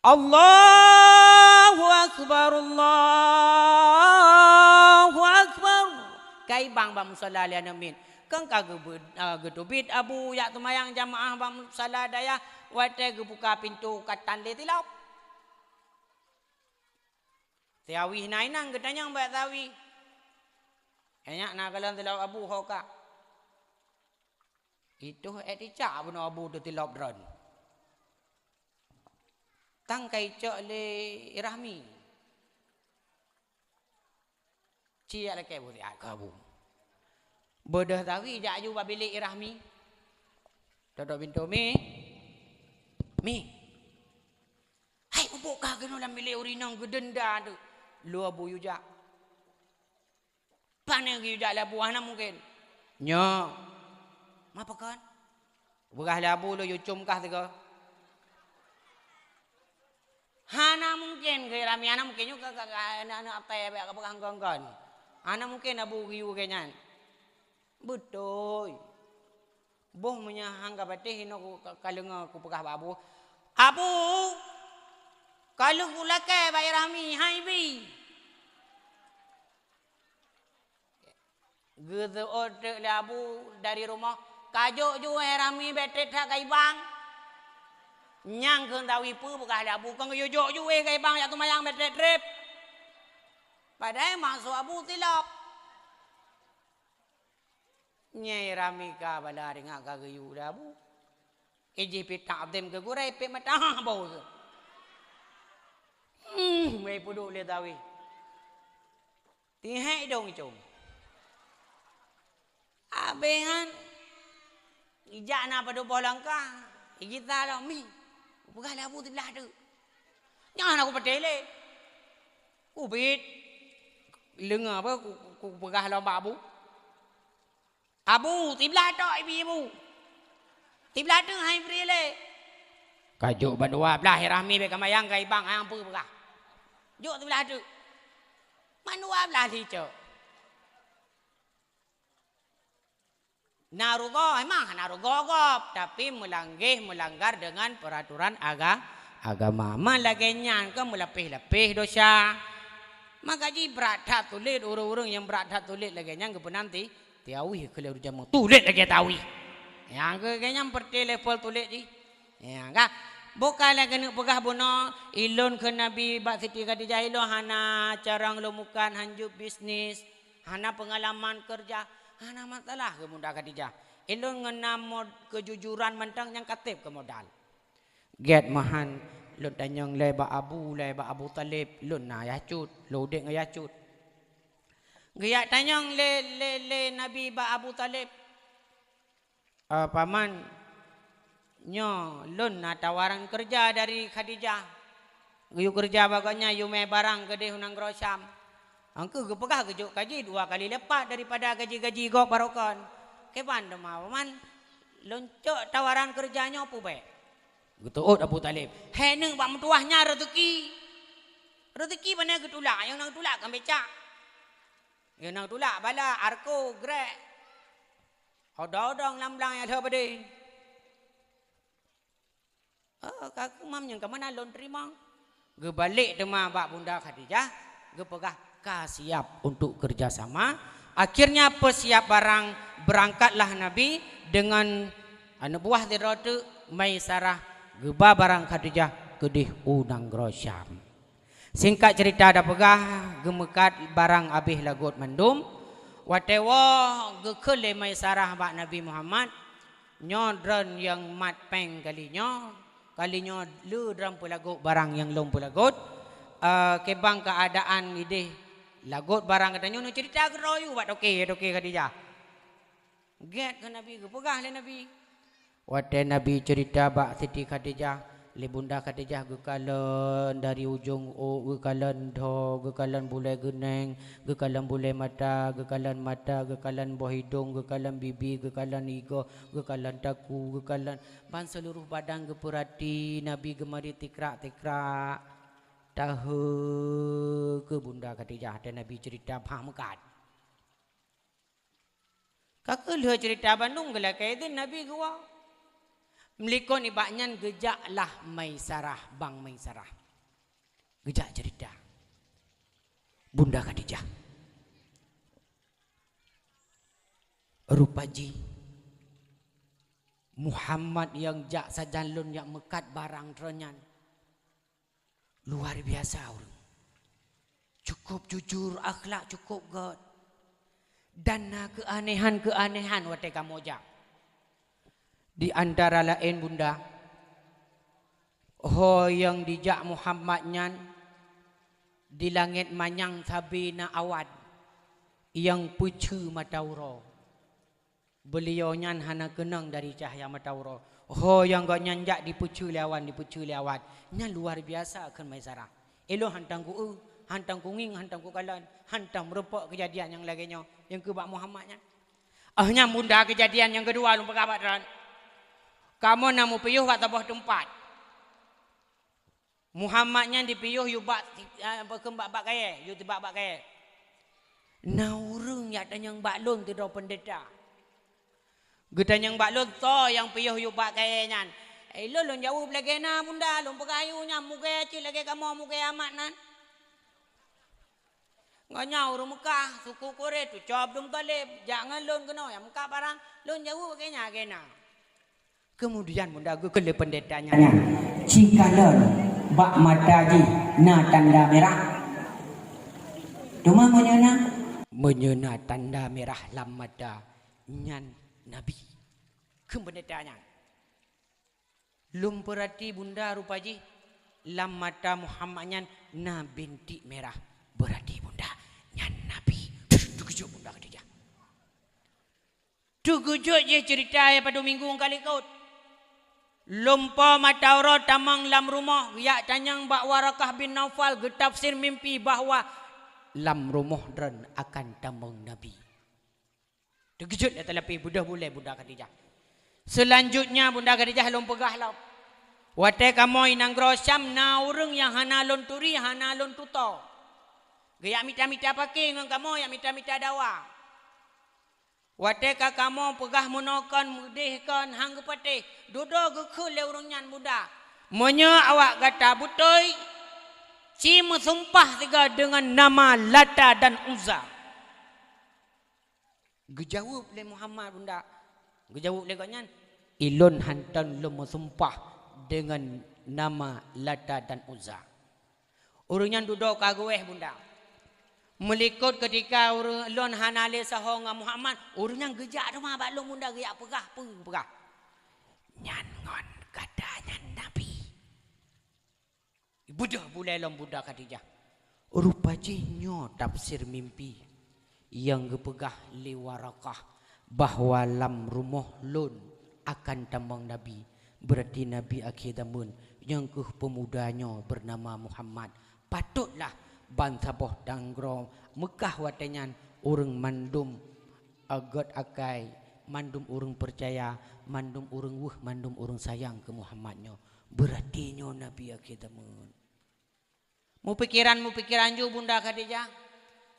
Allahu Akbar, Allahu Akbar. Ka ibang bak musala lé aneuk miet. Keu ka geubeu-, eh, geuteubiet Abu jak seumayang jamaah bak musala dayah, watée geubuka pintoe ka tan lé silop. Tawi na inong geutanyong bak Tawi. Nyak na kalon silop Abu ho ka. Itoh ék ticak bunoe Abu teutilop droen. Tang ka icok lé Rahmi. Ci jak lakée bu siat keu Abu. Beudôh Tawi jak aju bak bilék Rahmi. Todok pintoe, "Mi, Mi. Hai, muphom ka keunoe lam bilék ureueng inong geudenda tu." Lheueh Abu yue jak. Pane geuyue jak lé Abu, hana mungken. Nyoe. Ma pakon? Peugah lé Abu lôn yue com kah sigoe. Hana mungken keu Rahmi, hana mungken nyoe ka, ka, ka, aneuk-aneuk apai bèk ka peugah kon-kon. Hana mungken Abu geuyue keu nyan. Beutôi. Boh meunyoe han ka patéh inoe ku ka, ka leungoe kupeugah bak Abu. Abu, ka lheueh kulakée bak Rahmi, hai bi. Geuseuôt teuk lé Abu dari rumoh, "Ka jok ju wéh Rahmi, bèk trép that ka ibang." Nyang kheun Tawi peue peugah lé Abu, "Kon geuyue jok ju wéh ka ibang, jak seumayang bèk trép-trép." Padahai maksud Abu silop. Nyai Rahmi ka bala ringat ka geuyue lé Abu. Ijih pih takzim keu gurée pih mata boh. Hmm, meupuduek lé Tawi. Tihek idong icong. Abéh nyan, ijak na padub boh langkah, igita lom mi. Peugah lé Abu siblah teuk. Nyan aku patéh lé. Kubiet. Leunga apa ku, ku, ku peugah lom bak Abu. Abu, siblah tok ibi Abu. Siblah teuk hai bri lé. Ka jok bandua blah Rahmi bèk ka mayang ka ibang, hai ampu peugah. Jok siblah teuk. Bandua blah licok. Na rugoe, emang hana rugoe gob, tapi meulanggeh, meulanggar dengan peraturan aga-, agama. Ma lagée nyan keuh meulapéh-lapéh desya. Maka jih brat that tulét, ureuëng-ureuëng nyang brat that tulét lagée nyan geupeunanti, Tawi keu lheueh jamé tulét lagée Tawi. Nyang keu lagée nyan peureté level tulét jih. Ya, ka? Bukan lagée keuneuk peugah bunoe, ilôn keu Nabi bak Siti Khadijah ilôn hana carông lôn mukat hanjeuet bisnis. Hana peungalaman keureuja, hana masalah keu Bunda Khadijah. Ilôn ngon na mod-, keujujuran mantong nyang ka teb keu modal. Gét meuhan lôn tanyong lé bak Abu, lé bak Abu Thalib, lôn na yah cut, lôn udeb ngon yah cut. Geujak tanyong lé, lé, lé Nabi bak Abu Thalib, "Eh, Paman, nyoe lôn na tawaran keureuja dari Khadijah. Geuyue keureuja bak gobnyan, yue mé barang keudeh u nanggroe Syam." Angkeu geupeugah geujok gaji dua kali lipat daripada gaji-gaji gob barokon. Kiban teuma, Paman, lôn cok tawaran keureuja nyoe peue bèk? Geuteuôt Abu Thalib. Hék neuk bak meutuwah nyan reuzeuki. Reuzeuki bana geutulak, nyang na geutulak kan becak. Nyang na geutulak bala, arko, grek. Odong-odong lam blang nyang lheueh beudeh. Oh, ka keumam nyang ka meunan lôn teurimong. Geubalek teuma bak Bunda Khadijah, geupeugah ka siap untuk kerjasama. Akhirnya peusiap barang, berangkatlah Nabi dengan aneuk buah sidroe teuk, Maisarah, geuba barang Khadijah keudeh u nanggroe Syam. Singkat cerita tapeugah, geumeukat barang abéh lagot mandum. Watée woe geukheun lé Maisarah bak Nabi Muhammad, "Nyoe droen nyang mat péng kali nyoe, kali nyoe le droen peulagot barang nyang lôn peulagot. Eh, kiban keuadaan ideh lagot barang gata nyoe, neucerita keudroe yue bak toke, toke Khadijah." Gét keu Nabi, geupeugah lé Nabi. Watée Nabi cerita bak Siti Khadijah, Lé Bunda Khadijah geukalon dari ujong ôk, geukalon dho, geukalon bulée geuneng, geukalon bulée mata, geukalon mata, geukalon boh idong, geukalon bibi, geukalon igoe, geukalon taku, geukalon ban seuluruh badan geupeurati Nabi geumari tikrak-tikrak. Tahe keu Bunda Khadijah, até Nabi ceurita bah meukat. Ka keuh lheueh ceurita bandum geulakée idhin Nabi geuwoe. Meulikot nibak nyan geujak lah Maisarah, bang Maisarah. Geujak ceurita Bunda Khadijah. Rupa jih Muhammad nyang jak sajan lôn nyang meukat barang droe nyan. Luar biasa ureuëng. Cukup jujur, akhlak cukup gét. Dan na keuanehan-keuanehan watée kamoe jak. Di antara laén Bunda, ho nyang dijak Muhammad nyan di langét manyang sabe na awan nyang peucue mata uroe. Beuliau nyan hana keunong dari cahya mata uroe. Ho nyang gobnyan jak dipeucue lé awan, dipeucue lé awan. Nyan luar biasa kheun Maisarah. Ilôn hantom ku-eu, hantom kungieng, hantom kukalon, hantom meurumpok keujadian nyang lagée nyoe nyang keu bak Muhammad nyan. Oh nyan Bunda keujadian nyang keudua lôn peugah bak droen. Kamoe na meupiôh bak saboh teumpat. Muhammad nyan dipiôh yue bak, eh, bak, bak kayée, yue tibak bak kayée. Na ureuëng jak tanyong bak lôn sidroe peundeta. Geutanyong bak lôn, "Soe nyang piôh yue bak kayée nyan?" Eh, lôn, lôn jaweueb lagée na, Bunda, lôn peugah yue nyan mugée cit lagée kamoe mugée Ahmad nan. Gobnyan ureuëng Meukah, suku Quraisy, cucoe Abdul Muthalib, jak ngon lôn keunoe, nyang meukat barang, lôn jaweueb lagée nyan, lagée na. Keumudian Bunda geukheun lé peundeta nyan, "Cikalon bak mata jih na tanda mirah. Teuma meunyoe na, meunyoe na tanda mirah lam mata, nyan Nabi." Kheun peundeta nyan. Lôn peurati Bunda rupa jih lam mata Muhammad nyan na bintik mirah. Beurati Bunda nyan Nabi. Teukeujot Bunda Khadijah. Teukeujot jih ceurita nyang padub minggu nyang ka likot. Lumpoe mata uroe tamong lam rumoh, jak tanyong bak Warakah bin Naufal geutafsir mimpi bahwa lam rumoh droen akan tamong Nabi. Teukeujot lé talapeh beudôh bulée Bunda Khadijah. Seulanjutnya Bunda Khadijah lôn peugah lom. Watée kamoe i nanggroe Syam na ureuëng nyang hana lôn turi, hana lôn tutoe. Geujak mita-mita paké ngon kamoe, jak mita-mita dawa. Watée ka kamoe peugah meunoe kon, meudeh kon, han geupatéh, dudoe geukheun lé ureuëng nyan Bunda. Meunyoe awak gata beutôi, ci meusumpah sigoe deungon nama Lata dan Uzza. Geujaweueb lé Muhammad Bunda. Geujaweueb lé gobnyan, "Ilôn hantom lôn meusumpah deungon nama Lata dan Uzza." Ureuëng nyan dudoe ka geuwéh Bunda. Meulikot keutika ureuëng lôn hana lé saho ngon Muhammad, ureuëng nyan geujak teuma bak lôn Bunda geujak peugah peue peugah. Nyan ngon gata nyan Nabi. Beudôh bulée lom Bunda Khadijah. Rupa jih nyoe tafsir mimpi nyang geupeugah lé Warakah bahwa lam rumoh lôn akan tamong Nabi, beurati Nabi akhé zaman nyang keuh peumuda nyoe beunama Muhammad. Patotlah ban saboh nanggroe Meukah watée nyan ureuëng mandum agôt akai, mandum ureuëng peucaya, mandum ureuëng weueh, mandum ureuëng sayang keu Muhammad nyoe. Beurati nyoe Nabi akhé zaman. Meupikiran-meupikiran ju Bunda Khadijah.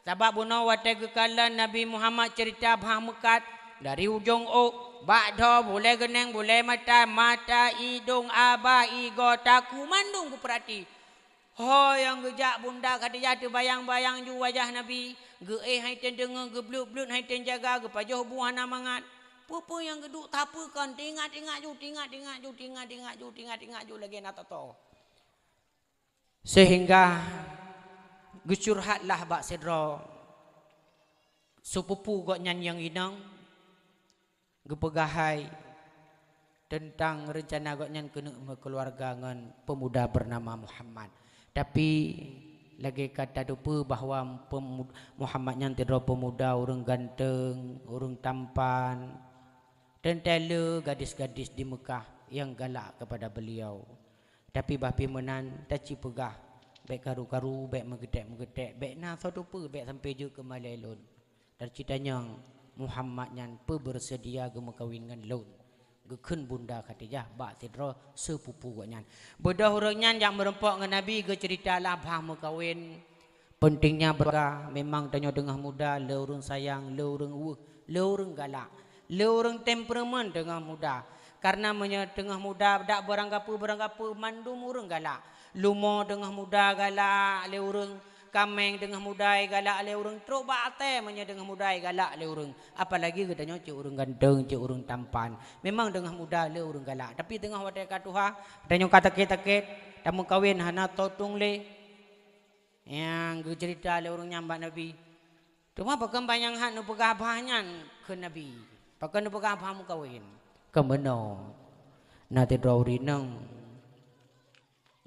Sabab bunoe watée geukalon Nabi Muhammad ceurita bah meukat dari ujong ôk, bak dho, bulée geuneng, bulée mata, mata, idong, abah, igoe, taku, mandum geupeurati. Ho nyang geujak Bunda Khadijah teubayang-bayang ju wajah Nabi, geuéh hai teudeungoe, geubleut-bleut hai teujaga, geupajoh bu hana mangat. Peue-peue nyang geuduek tapeue kon, tingat-tingat ju, tingat-tingat ju, tingat-tingat ju, tingat-tingat ju lagée na toto. Seuhingga geucurhatlah bak sidroe sepupu gobnyan nyang inong, geupeugah hai teuntang reuncana gobnyan keuneuk meukeuluwarga ngon peumuda beunama Muhammad. Tapi, lagée ka tateupeue bahwa pemu-, Muhammad nyan sidroe peumuda ureuëng ganteng, ureuëng tampan, teuntée le gadis-gadis di Meukah nyang galak keupada beuliau. Tapi bah pih meunan, taci peugah, bék karu-karu, bék meugeudek-meugeudek, bék na soe teupeue, bék sampoe jeuet keu malée lôn. Dan cit tanyong, Muhammad nyan peu beureusedia geumeukawen ngon lôn. Geukheun Bunda Khadijah bak sidroe seupupu gobnyan. Beudôh ureuëng nyan jak meurumpok ngon Nabi, geuceurita lah bah meukawen. Pentingnya berga, memang tanyoe teungoh muda, le ureuëng sayang, le ureuëng weueh, le ureuëng galak, le ureuëng temperamen teungoh muda. Karena meunyoe teungoh muda, dak beuranggapeue-beuranggapeue, mandum ureuëng galak. Lumo teungoh muda galak lé ureuëng, kaméng teungoh muda galak lé ureuëng, trok bak até meunyoe teungoh muda galak lé ureuëng. Apalagi geutanyoe cit ureuëng ganteng, cit ureuëng tampan. Memang teungoh muda le ureuëng galak. Tapi teungoh watée ka tuha, tanyoe ka takét-takét, tameukawen hana totong lé. Nyang geuceurita lé ureuëng nyan bak Nabi. Teuma pakon ban nyang hat neupeugah bah nyan keu Nabi? Pakon neupeugah bah meukawen? Keu meunoe, na sidroe ureuëng inong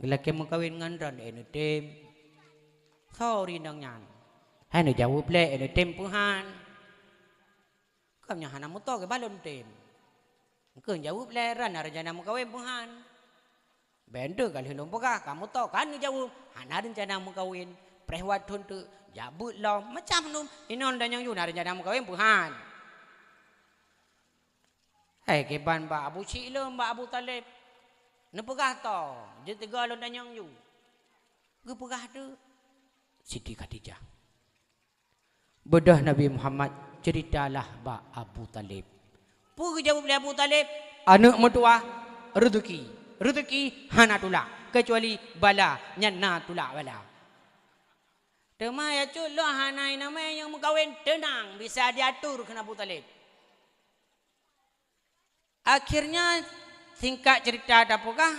geulakée meukawen ngon droeneuh, neutem. Soe ureuëng inong nyan? Hai neujaweueb lé, neutem peuhan. Gobnyan hana meutoe keu balon tem. Engkeu jaweueb lé, hana rencana meukawen peuhan. Bèk enteuk ka lheueh lôn peugah, ka meutoe ka neujaweueb, hana rencana meukawen. Preh watèe teuk, jak beuet lom, macam nyoe. Inong dan nyang yue na rencana meukawen peuhan. Hai kiban bak Abu Syik lom, bak Abu Thalib. Neupeugah toh, jeuet teuga lôn dan nyang yue. Geupeugah teuk Siti Khadijah. Beudôh Nabi Muhammad ceuritalah bak Abu Thalib. Peue geujaweueb lé Abu Thalib? Aneuk meutuwah, reuzeuki. Reuzeuki hana tulak, keucuali bala, nyan na tulak bala. Teuma ya cut lôn hana inong mè nyang meukawen, teunang, bisa diatur, kheun Abu Thalib. Akhirnya, singkat cerita tapeugah,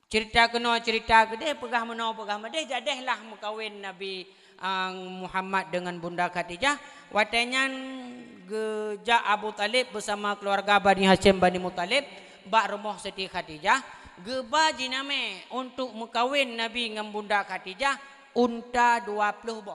cerita keunoe cerita keudeh, peugah meunoe peugah meudeh, jadeh lah meukawen Nabi, ah, Muhammad dengan Bunda Khadijah. Watèe nyan geujak Abu Thalib beusama keuluwarga Bani Hasyim Bani Muthalib bak rumoh Siti Khadijah, geuba jinamè untuk meukawen Nabi ngon Bunda Khadijah unta dua ploh boh.